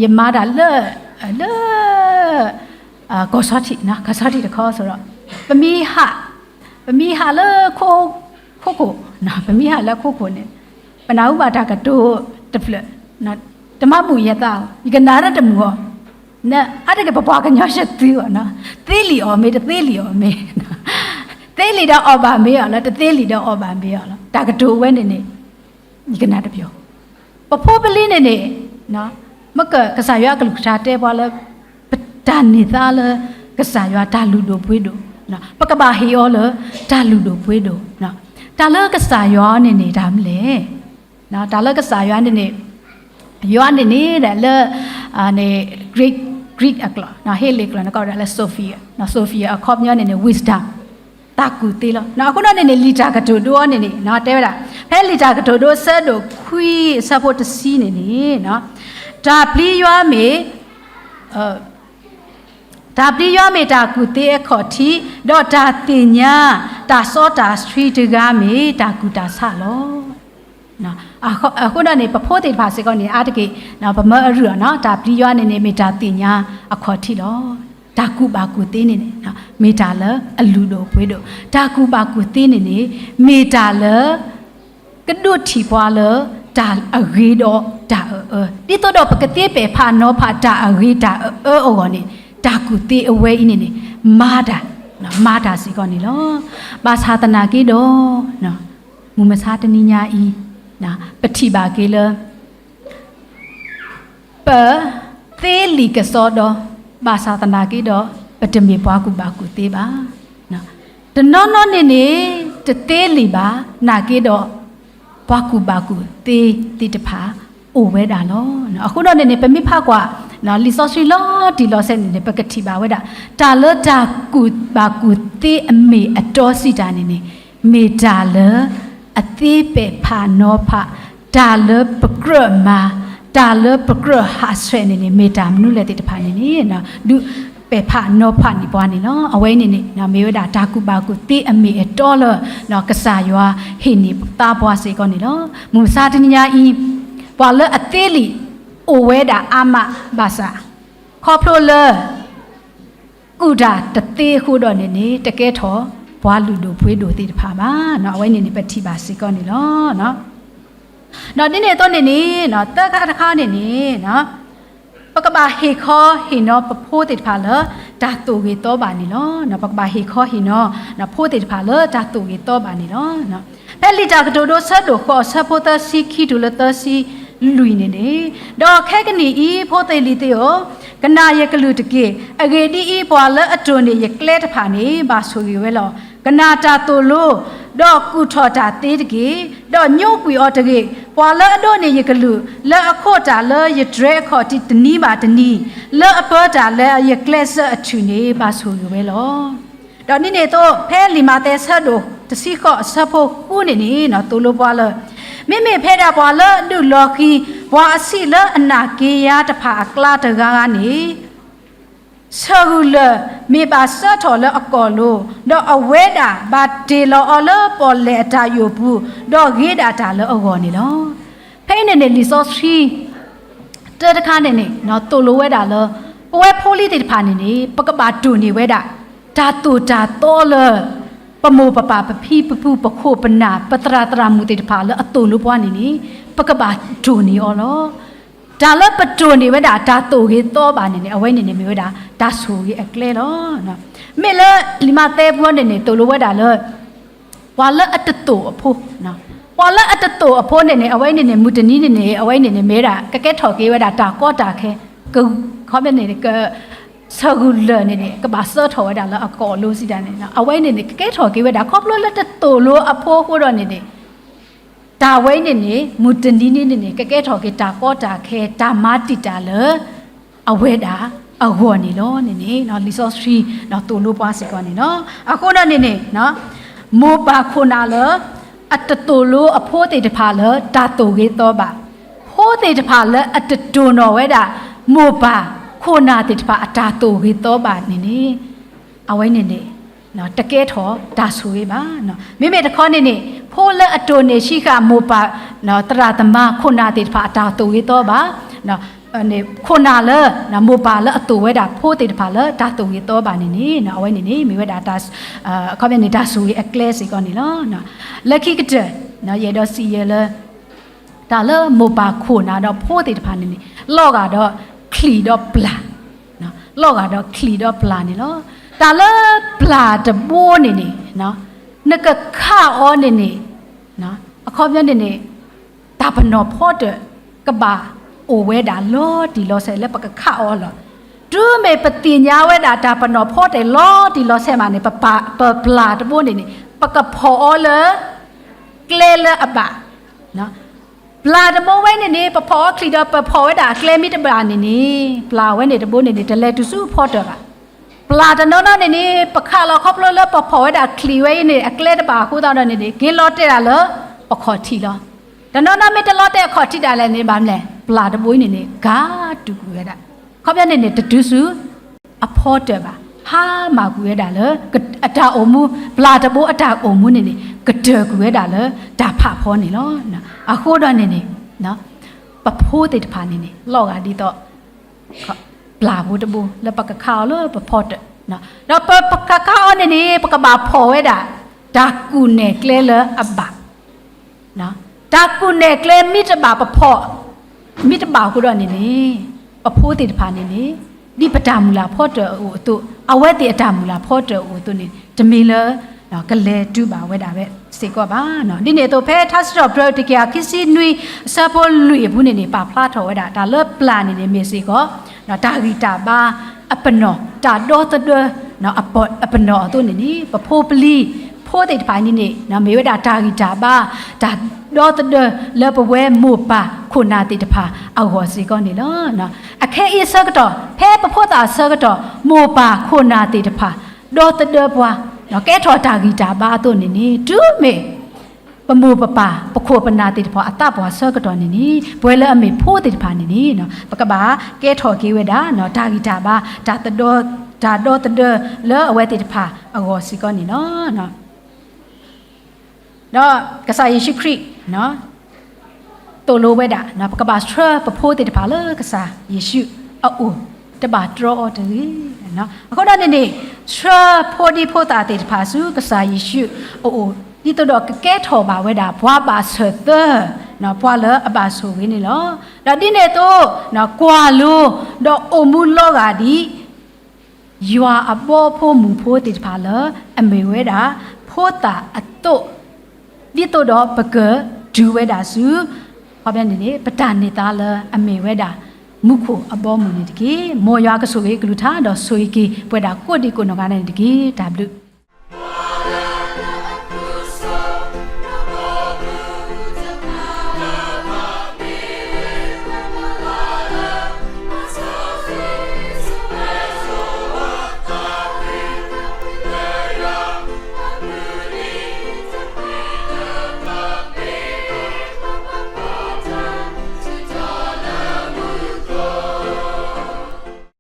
ယမၤတၢ်လၢ လၢ ကီၢ်ဆီထံး ကီၢ်ဆီထံးတခီဆိုတော့ ပမ့ၢ်ဟး ပမ့ၢ်ဟးလၢ ခိခိၣ် ပမ့ၢ်ဟးလၢခိခိၣ်န့ၣ် ပနၢ်ဟူဘၣ်တၢ်ကတိၤတဖျၢၣ် တမၤဘူၣ်ယသး ယကနၣ်တၢ်တမုာ်အီၤ အါတက့ၢ်ပပှၤကညီရှဲသုအီၤ သ့လံာ်အီၣ်မ့ၤ တသ့လံာ်အီၣ်မ့ၤ သ့လံာ်ဒီးအီၣ်ဘၣ်မ့ၤအီၤလီၤ တသ့လံာ်ဒီးအီၣ်ဘၣ်မ့ၤအီၤလီၤ တၢ်ကတိၤဝဲန့ၣ်န့ၣ် ယကနၣ်တပျီၤ ပဖိပလံၤန့ၣ်န့ၣ် မ့ၢ်ကစၢ်ယွၤအကလုၢ်ကထါတဲပှၤလၢ ပတၢ်န့ၢ်သါလၢ ကစၢ်ယွၤတၢ်လုၢ်ဒိၣ်ပှ့ၤဒိၣ် ပကဘၣ်ဟ့ၣ်အီၤလၢ တၢ်လုၢ်ဒိၣ်ပှ့ၤဒိၣ် တၢ်လၢကစၢ်ယွၤန့ၣ်န့ၣ်တၢ်မနုၤလဲၣ် တၢ်လၢကစၢ်ယွၤန့ၣ်န့ၣ် ယွၤန့ၣ်န့ၣ် လၢ Greek Greek အကျိာ် ဟ့လ့ၣ်ကျိာ်န့ၣ် ကိးဝဲဒၣ်လၢ Sophia Sophia အခီပညီန့ၣ်န့ၣ် wisdom တၢ်ကူၣ်သ့လီၤ. အဃိဒီးန့ၣ်န့ၣ် လံာ်တၢ်ကတိၤဒိအီၤန့ၣ်န့ၣ် တဲဝဲဒၣ် ဖဲလံာ်တၢ်ကတိၤဒိအဆၢဒိၣ်ခွံအဆၢဖိတဆံန့ၣ်န့ၣ် တၢ်ပျံၤယွၤမ့ၢ် တၢ်ပျံၤယွၤမ့ၢ်တၢ်ကူၣ်သ့အခီၣ်ထံး, ဒီးတၢ်သ့ၣ်ညါ တၢ်စီတၢ်ဆှံတဂၤမ့ၢ်တၢ်ကူၣ်တၢ်ဆးလီၤ. အဃိဒီးန့ၣ် ပဖိသ့ၣ်တဖၣ်စ့ၢ်ကီးန့ၣ် အါတက့ၢ် ပမၢအရုၢ်အီၤ တၢ်ပျံၤယွၤန့ၣ်န့ၣ် မ့ၢ်တၢ်သ့ၣ်ညါအခီၣ်ထံးလီၤ. တၢ်ကူၣ်ဘၣ်ကူၣ်သ့န့ၣ်န့ၣ် မ့ၢ်တၢ်လၢအလုၢ်ဒိၣ်ပှ့ၤဒိၣ်, တၢ်ကူၣ်ဘၣ်ကူၣ်သ့န့ၣ်န့ၣ် မ့ၢ်တၢ်လၢ ကဒိးထံၣ်ပှၤလၢတၢ်အဂ့ၤဒီးတၢ်အအၢ, ဒ်သိးဒီးပကသ့ပဲာ်ဖးနီၤဖးတၢ်အဂ့ၤတၢ်အအၢအဂီၢ်န့ၣ် တၢ်ကူၣ်သ့အဝဲအံၤန့ၣ်န့ၣ် မၤတၢ်, မၤတၢ်စ့ၢ်ကီးန့ၣ်လီၤ. ဘၣ်ဆၣ်သနာ်က့ဒီး မုၢ်မဆါတနံၤညါအံၤ ပထံၣ်ဘၣ်က့ၤလၢ ပသ့လံာ်ကစီဒီ, ဘၣ်ဆၣ်သနာ်က့ဒီး ပတမ့ၢ်ပှၤကူၣ်ဘၣ်ကူၣ်သ့ဘၣ်. တနီၤနီၤန့ၣ်န့ၣ် တသ့လံာ်ဘၣ်, နာ်က့ဒီး ပှၤကူၣ်ဘၣ်ကူၣ်သ့သ့ၣ်တဖၣ် အိၣ်ဝဲဒၣ်လီၤ. အဃိဒီးန့ၣ်န့ၣ် ပမ့ၢ်ဖးကွၢ် လံာ်စီဆှံလီၤတံၢ်လီၤဆဲးန့ၣ်န့ၣ် ပကထံၣ်ဘၣ်ဝဲဒၣ် တၢ်လၢတၢ်ကူၣ်ဘၣ်ကူၣ်သ့အမ့ၢ်အတီစံးတၢ်န့ၣ်န့ၣ် မ့ၢ်တၢ်လၢ အသ့ပဲာ်ဖးနီၤဖး, တၢ်လၢပကြၢးမၤ, တၢ်လၢပကြၢးဟးဆှဲးန့ၣ်န့ၣ် မ့ၢ်တၢ်မနုၤလဲၣ်သ့ၣ်တဖၣ်န့ၣ်န့ၣ် ဒုးပဲာ်ဖးနီၤဖးန့ၢ်ပှၤန့ၣ်လီၤ. အဝဲအံၤန့ၣ်န့ၣ် မ့ၢ်ဝဲဒၣ်တၢ်ကူၣ်ဘၣ်ကူၣ်သ့အမ့ၢ်အတီလၢ ကစၢ်ယွၤဟ့ၣ်န့ၢ်သါပှၤစ့ၢ်ကီးန့ၣ်လီၤ. မုၢ်မဆါတနံၤညါအံၤ ပှၤလၢအသ့လံာ် အိၣ်ဝဲဒၣ်အါမးဘၣ်ဆၣ် ခီဖျိလၢ ကူၣ်တၢ်တသ့အဃိဒီးန့ၣ်န့ၣ် တကဲထီၣ်ပှၤလုၢ်ဒိၣ်ပှ့ၤဒိၣ်သ့ၣ်တဖၣ်ဘၣ်. အဝဲန့ၣ်န့ၣ် ပထံၣ်ဘၣ်စ့ၢ်ကီးန့ၣ်လီၤ. ဒီးဒ်န့ၣ်အသိးန့ၣ်န့ၣ် သၢခါတခါန့ၣ်န့ၣ် ပကဘၣ်ဟ့ၣ်ခီဟ့ၣ်နီၤပဖိသ့ၣ်တဖၣ်လၢ တၢ်သိၣ်ဂ့ၤသီဘၣ်န့ၣ်လီၤ. ပကဘၣ်ဟ့ၣ်ခီဟ့ၣ်နီၤ ဖိသ့ၣ်တဖၣ်လၢတၢ်သိၣ်ဂ့ၤသီဘၣ်န့ၣ်လီၤ. ဖဲလံာ်တၢ်ကတိၤဒိ ဆၢဒိၣ်ဃိး ဆၢဖိသၢဆံခံတုၤလၢသၢဆံလွံၢ်န့ၣ်န့ၣ်, ဒီးခဲကနံၣ်အံၤ ဖိသ့ၣ်လံၤသ့ၣ်ဧၢ, ကနၣ်ယကလုၢ်တက့ၢ်. အဂ့ၢ်ဒ်အံၤ, ပှၤလၢအတိၢ်န့ၢ်ယကျဲတဖၣ်န့ၣ် ဘၣ်ဆိၣ်ဂ့ၤဝဲလီၤ. ကနၣ်တၢ်သိၣ်လိ, ဒီးကူၣ်ထီၣ်တၢ်သ့တက့ၢ်. ဒီးညိကွံာ်အီၤတဂ့ၤ. ပှၤလၢအဒိးန့ၢ်ယကလုၢ် လၢအခိးတၢ်လၢယတြဲၤအခီၣ်ထံးတနံၤဘၣ်တနံၤ, လၢအပၢတၢ်လၢယကျဲစၢးအထူၣ်န့ၣ် ဘၣ်ဆိၣ်ဂ့ၤဝဲလီၤ. ဒီးဒ်န့ၣ်အသိး ဖဲလံာ်မးသဲဆၢဒိၣ်တဆံဃိး အဆၢဖိဃုန့ၣ်န့ၣ် သိၣ်လိပှၤလၢ မ့မ့ၢ်ဖဲဒၣ်ပှၤလၢအဒုးလီၤဃံၤ ပှၤအဆံးလၢအနာ်က့ၤယၤတဖၣ်အကျါတဂၤဂၤန့ၣ် ဆၢဂုာ်လၢာ်မ့ၢ်ဘၣ်စၢထီၣ်လၢအကိာ်လိၤ, ဒီးအဝဲဒၣ်ဘၣ်တ့ၢ်လီၤအီၤလၢပီၣ်လဲၣ်အတၢ်ယိာ်ပူၤ, ဒီးဂ့ၤဒၣ်တၢ်လၢအဂီၢ်န့ၣ်လီၤ. ဖဲအံၤန့ၣ်န့ၣ် လံာ်စီဆှံ တၢတခါန့ၣ်န့ၣ် သိၣ်လိဝဲဒၣ်လၢ ပဝဲဖိလံၤသ့ၣ်တဖၣ်န့ၣ်န့ၣ် ပကဘၣ်တိၢ်န့ၢ်ဝဲဒၣ် တၢ်သိၣ်တၢ်သီလၢ ပမိၢ်ပပၢ်ပဖံပဖုပခိၣ်ပနၢ် ပသရၣ်သရၣ်မုၣ်သ့ၣ်တဖၣ်လၢအသိၣ်လိပှၤန့ၣ်န့ၣ် ပကဘၣ်တိၢ်န့ၢ်အီၤလီၤ. တၢ်လၢပတိၢ်န့ၢ်ဝဲဒၣ်တၢ်သိၣ်ဂ့ၤသီဘၣ်န့ၣ်န့ၣ် အဝဲန့ၣ်န့ၣ်မ့ၢ်ဝဲဒၣ်တၢ်ဆိၣ်ဂ့ၤအကျဲလီၤ. မ့ၢ်လၢလံာ်မးသဲပူၤန့ၣ်န့ၣ် သိၣ်လိဝဲဒၣ်လၢ ပှၤလၢအတသိၣ်အဖိ, ပှၤလၢအတသိၣ်အဖိန့ၣ်န့ၣ် အဝဲန့ၣ်န့ၣ် မုၢ်တနံၤန့ၣ်န့ၣ် အဝဲန့ၣ်န့ၣ် မ့ၢ်ဝဲဒၣ် ကကဲထီၣ်က့ၤဝဲဒၣ်တၢ်ကီတၢ်ခဲ, ခီပညီန့ၣ် က ဆၢဂုာ်လၢာ်န့ၣ်န့ၣ် ကဘၣ်စၢထီၣ်ဝဲဒၣ်လၢအကိာ်လိၤစံးတၢ်န့ၣ် အဝဲန့ၣ်န့ၣ် ကကဲထီၣ်က့ၤဝဲဒၣ် ခီဖျိလၢတသိၣ်လိအဖိအဃိဒီးန့ၣ်န့ၣ် တၢ်ဝဲန့ၣ်န့ၣ် မုၢ်တနံၤန့ၣ်န့ၣ်န့ၣ် ကကဲထီၣ်က့ၤတၢ်ကီတၢ်ခဲ တၢ်မၤတံာ်တာ်လၢ အဝဲဒၣ်အဂီၢ်န့ၣ်လီၤန့ၣ်န့ၣ် လံာ်စီဆှံသိၣ်လိပှၤစ့ၢ်ကီးန့ၣ်လီၤ. အဃိဒီးန့ၣ်န့ၣ် မိၢ်ပၢ်ခိၣ်နၢ်လၢ အတသိၣ်လိအဖိသ့ၣ်တဖၣ်လၢတၢ်သိၣ်ဂ့ၤသီဘၣ်, ဖိသ့ၣ်တဖၣ်လၢအတတိၢ်နီၣ်ဝဲဒၣ် မိၢ်ပၢ်ခိၣ်နၢ်သ့ၣ်တဖၣ်အတၢ်သိၣ်ဂ့ၤသီဘၣ်န့ၣ်န့ၣ် အဝဲန့ၣ်န့ၣ် တကဲထီၣ်တၢ်ဆိၣ်ဂ့ၤဘၣ်. မ့မ့ၢ်တခီန့ၣ်န့ၣ် ဖိလၢအတိၢ်န့ၢ်ဆံဃာ်မိၢ်ပၢ် သရၣ်သမါခိၣ်နၢ်သ့ၣ်တဖၣ်အတၢ်သိၣ်ဂ့ၤသီဘၣ်, ခိၣ်နၢ်လၢ မိၢ်ပၢ်လၢအသိၣ်ဝဲဒၣ်ဖိသ့ၣ်တဖၣ်လၢတၢ်သိၣ်ဂ့ၤသီဘၣ်န့ၣ်န့ၣ် အဝဲန့ၣ်န့ၣ် မ့ၢ်ဝဲဒၣ် အခီပညီန့ၣ် တၢ်ဆိၣ်ဂ့ၤအကျဲစ့ၢ်ကီးန့ၣ်လီၤ. လၢခံကတၢၢ် ယအဲၣ်ဒိးစံးယဲလၢ တၢ်လၢမိၢ်ပၢ်ခိၣ်နၢ်ဒီးဖိသ့ၣ်တဖၣ်န့ၣ်န့ၣ် လီၤဂာ်ဒီးချံၣ်ဒီးပျၢ်, လီၤဂာ်ဒီးချံၣ်ဒီးပျၢ်န့ၣ်လီၤ. တၢ်လၢပျၢ်တဘိန့ၣ်န့ၣ် နကခးအီၤန့ၣ်န့ၣ် အခီပညီန့ၣ်န့ၣ် တၢ်ပနီၣ်ဖီတၢၣ် ကဘၣ်အိၣ်ဝဲဒၣ်လီၤတံၢ်လီၤဆဲးလၢပကခးအီၤလီၤ. တုၤမ့ၢ်ပသ့ၣ်ညါဝဲဒၣ်တၢ်ပနီၣ်ဖီတၢၣ်လီၤတံၢ်လီၤဆဲးမးန့ၣ် ပပာ် ပပျၢ်တဘိန့ၣ်န့ၣ် ပကဖီၣ်အီၤလၢ ကျဲလၢအဘၣ် ပျၢ်တဘိဝဲန့ၣ်န့ၣ် ပဖီၣ်အီၤချံၣ်ဒီးပဖီၣ်ဝဲဒၣ်အကျဲမ့ၢ်တဘၣ်န့ၣ်န့ၣ် ပျၢ်ဝဲန့ၣ်တဘိန့ၣ်န့ၣ် တလဲၤတုၤဆူဖီတၢၣ်ဘၣ်. ပျၢ်တနီၤနီၤန့ၣ်န့ၣ် ပခးလီၤခီဖျိလၢပဖီၣ်ဝဲဒၣ်ချံၣ်ဝဲအံၤန့ၣ် အကျဲတဘၣ်အဃိသတးဒီးန့ၣ်န့ၣ် က့ၤလီၤတဲာ်ဒၣ်လၢပခီၣ်ထံးလီၤ. တနီၤနီၤမ့ၢ်တလီၤတဲာ်အခီၣ်ထံးဒၣ်လဲာ်န့ၣ် ဘၣ်မနုၤလဲၣ် ပျၢ်တဘိအံၤန့ၣ်န့ၣ် ကၤတူာ်ကွံာ်ဝဲဒၣ် ခီပညီန့ၣ်န့ၣ် တတုၤဆူ အဖီတၢၣ်ဘၣ်, ဟါမၢ်ကွံာ်ဝဲဒၣ်လၢ အတၢ်အိၣ်မူ, ပျၢ်တဘိအတၢ်အိၣ်မူန့ၣ်န့ၣ် ကတၢၢ်ကွံာ်ဝဲဒၣ်လၢတၢ်ဖးဖီန့ၣ်လီၤ. အဃိဒီးန့ၣ်န့ၣ် ပဖိသ့ၣ်တဖၣ်န့ၣ်န့ၣ် လီၤဂာ်ဒ်သိး ပျၢ်ဖိတဘိ လၢပကခးအီၤလၢပဖီတၢၣ်, ဒီးပကခးအီၤန့ၣ်န့ၣ် ပကဘၣ်ဖီၣ်ဝဲဒၣ် တၢ်ကူၣ်နဲၣ်ကျဲလၢအဘၣ် တၢ်ကူၣ်နဲၣ်ကျဲမ့ၢ်တဘၣ်ပဖီၣ်, မ့ၢ်တဘၣ်အဃိဒီးန့ၣ်န့ၣ် ပဖိသ့ၣ်တဖၣ်န့ၣ်န့ၣ် ဒ်ပတၢ်မုၢ်လၢ်ဖီတၢၣ်အအိၣ်အသိး အဝဲသ့ၣ်အတၢ်မုၢ်လၢ်ဖီတၢၣ်အအိၣ်အသိးန့ၣ် တမ့ၢ်လၢ ကလဲၤတုၤဘၣ်ဝဲဒၣ်ဝဲစ့ၢ်ကီးဘၣ်. ဒ်န့ၣ်အသိး ဖဲထါစံးထီၣ်ပတြၢၤ တကယၤခံဆံနွံ အဆၢဖိလွံၢ်အပူၤန့ၣ်န့ၣ် ပာ်ဖျါထီၣ်ဝဲဒၣ် တၢ်လၢပျၢ်န့ၣ်န့ၣ် မ့ၢ်စ့ၢ်ကီး တၢ်ဂံၢ်တၢ်ဘါအပနီၣ် တၢ်ဒီသဒၢ အပနီၣ်အသိးန့ၣ်န့ၣ် ပဖိပလံၤဖိသ့ၣ်တဖၣ်န့ၣ်န့ၣ် မ့ၢ်ဝဲဒၣ်တၢ်ဂံၢ်တၢ်ဘါ တၢ်ဒီသဒၢလၢပဝဲမိၢ်ပၢ်ခိၣ်နၢ်သ့ၣ်တဖၣ်အဂီၢ်စ့ၢ်ကီးန့ၣ်လီၤ. အခဲအံၤအဆၢကတီၢ် ဖဲပဖိသၣ်အဆၢကတီၢ် မိၢ်ပၢ်ခိၣ်နၢ်သ့ၣ်တဖၣ် ဒီသဒၢပှၤ ကဲထီၣ်တၢ်ဂံၢ်တၢ်ဘါအသိးန့ၣ်န့ၣ် တုၤမ့ၢ် ပမိၢ်ပပၢ် ပခိၣ်ပနၢ်သ့ၣ်တဖၣ်အသးပှၢ်ဆၢကတီၢ်န့ၣ်န့ၣ် ပဝဲလၢအမ့ၢ်ဖိသ့ၣ်တဖၣ်န့ၣ်န့ၣ် ပကဘၣ်ကဲထီၣ်က့ၤဝဲဒၣ် တၢ်ဂံၢ်တၢ်ဘါ တၢ်သဒၢ တၢ်ဒီသဒၢလၢအဝဲသ့ၣ်တဖၣ်အဂီၢ်စ့ၢ်ကီးန့ၣ်လီၤ. ဒီးကစၢ်ယ့ၣ်ၡူးခရံာ် သိၣ်လိဝဲဒၣ် ပကဘၣ်ဆှၢပဖိသ့ၣ်တဖၣ်လၢကစၢ်ယ့ၣ်ၡူးအအိၣ် တဘၣ်တြီအီၤတဂ့ၤ. အဃိဒီးန့ၣ်န့ၣ် ဆှၢဖိဒံဖိသၣ်သ့ၣ်တဖၣ်ဆူကစၢ်ယ့ၣ်ၡူးအအိၣ် ဒ်သိးဒီးကကဲထီၣ်ဘၣ်ဝဲဒၣ် ပှၤဘၣ်ဆၢၣ်သၢ ပှၤလၢအဘၣ်ဆိၣ်ဂ့ၤန့ၣ်လီၤ. ဒီးဒ်န့ၣ်အသိး ကွၢ်လိ ဒီးအိၣ်မူလီၤဂာ်ဒ် ယွၤအဘီဖိမုၢ်ဖိသ့ၣ်တဖၣ်လၢ အမ့ၢ်ဝဲဒၣ် ဖိသၣ်အသိး ဒ်သိးဒီးပကတုၤဝဲဒၣ်ဆူ ပတၢ်န့ၢ်သါလၢအမ့ၢ်ဝဲဒၣ် မူခိၣ်အဘီအမုၢ်န့ၣ်တက့ၢ်. မ်ယွၤကဆိၣ်ဂ့ၤကလုၢ်ကထါ ဒီးဆိၣ်ဂ့ၤက့ၤပဝဲဒၣ်ကိးဒံကိးနီၢ်ဂၤဒဲးန့ၣ်တက့ၢ်. တၢ်ဘျုး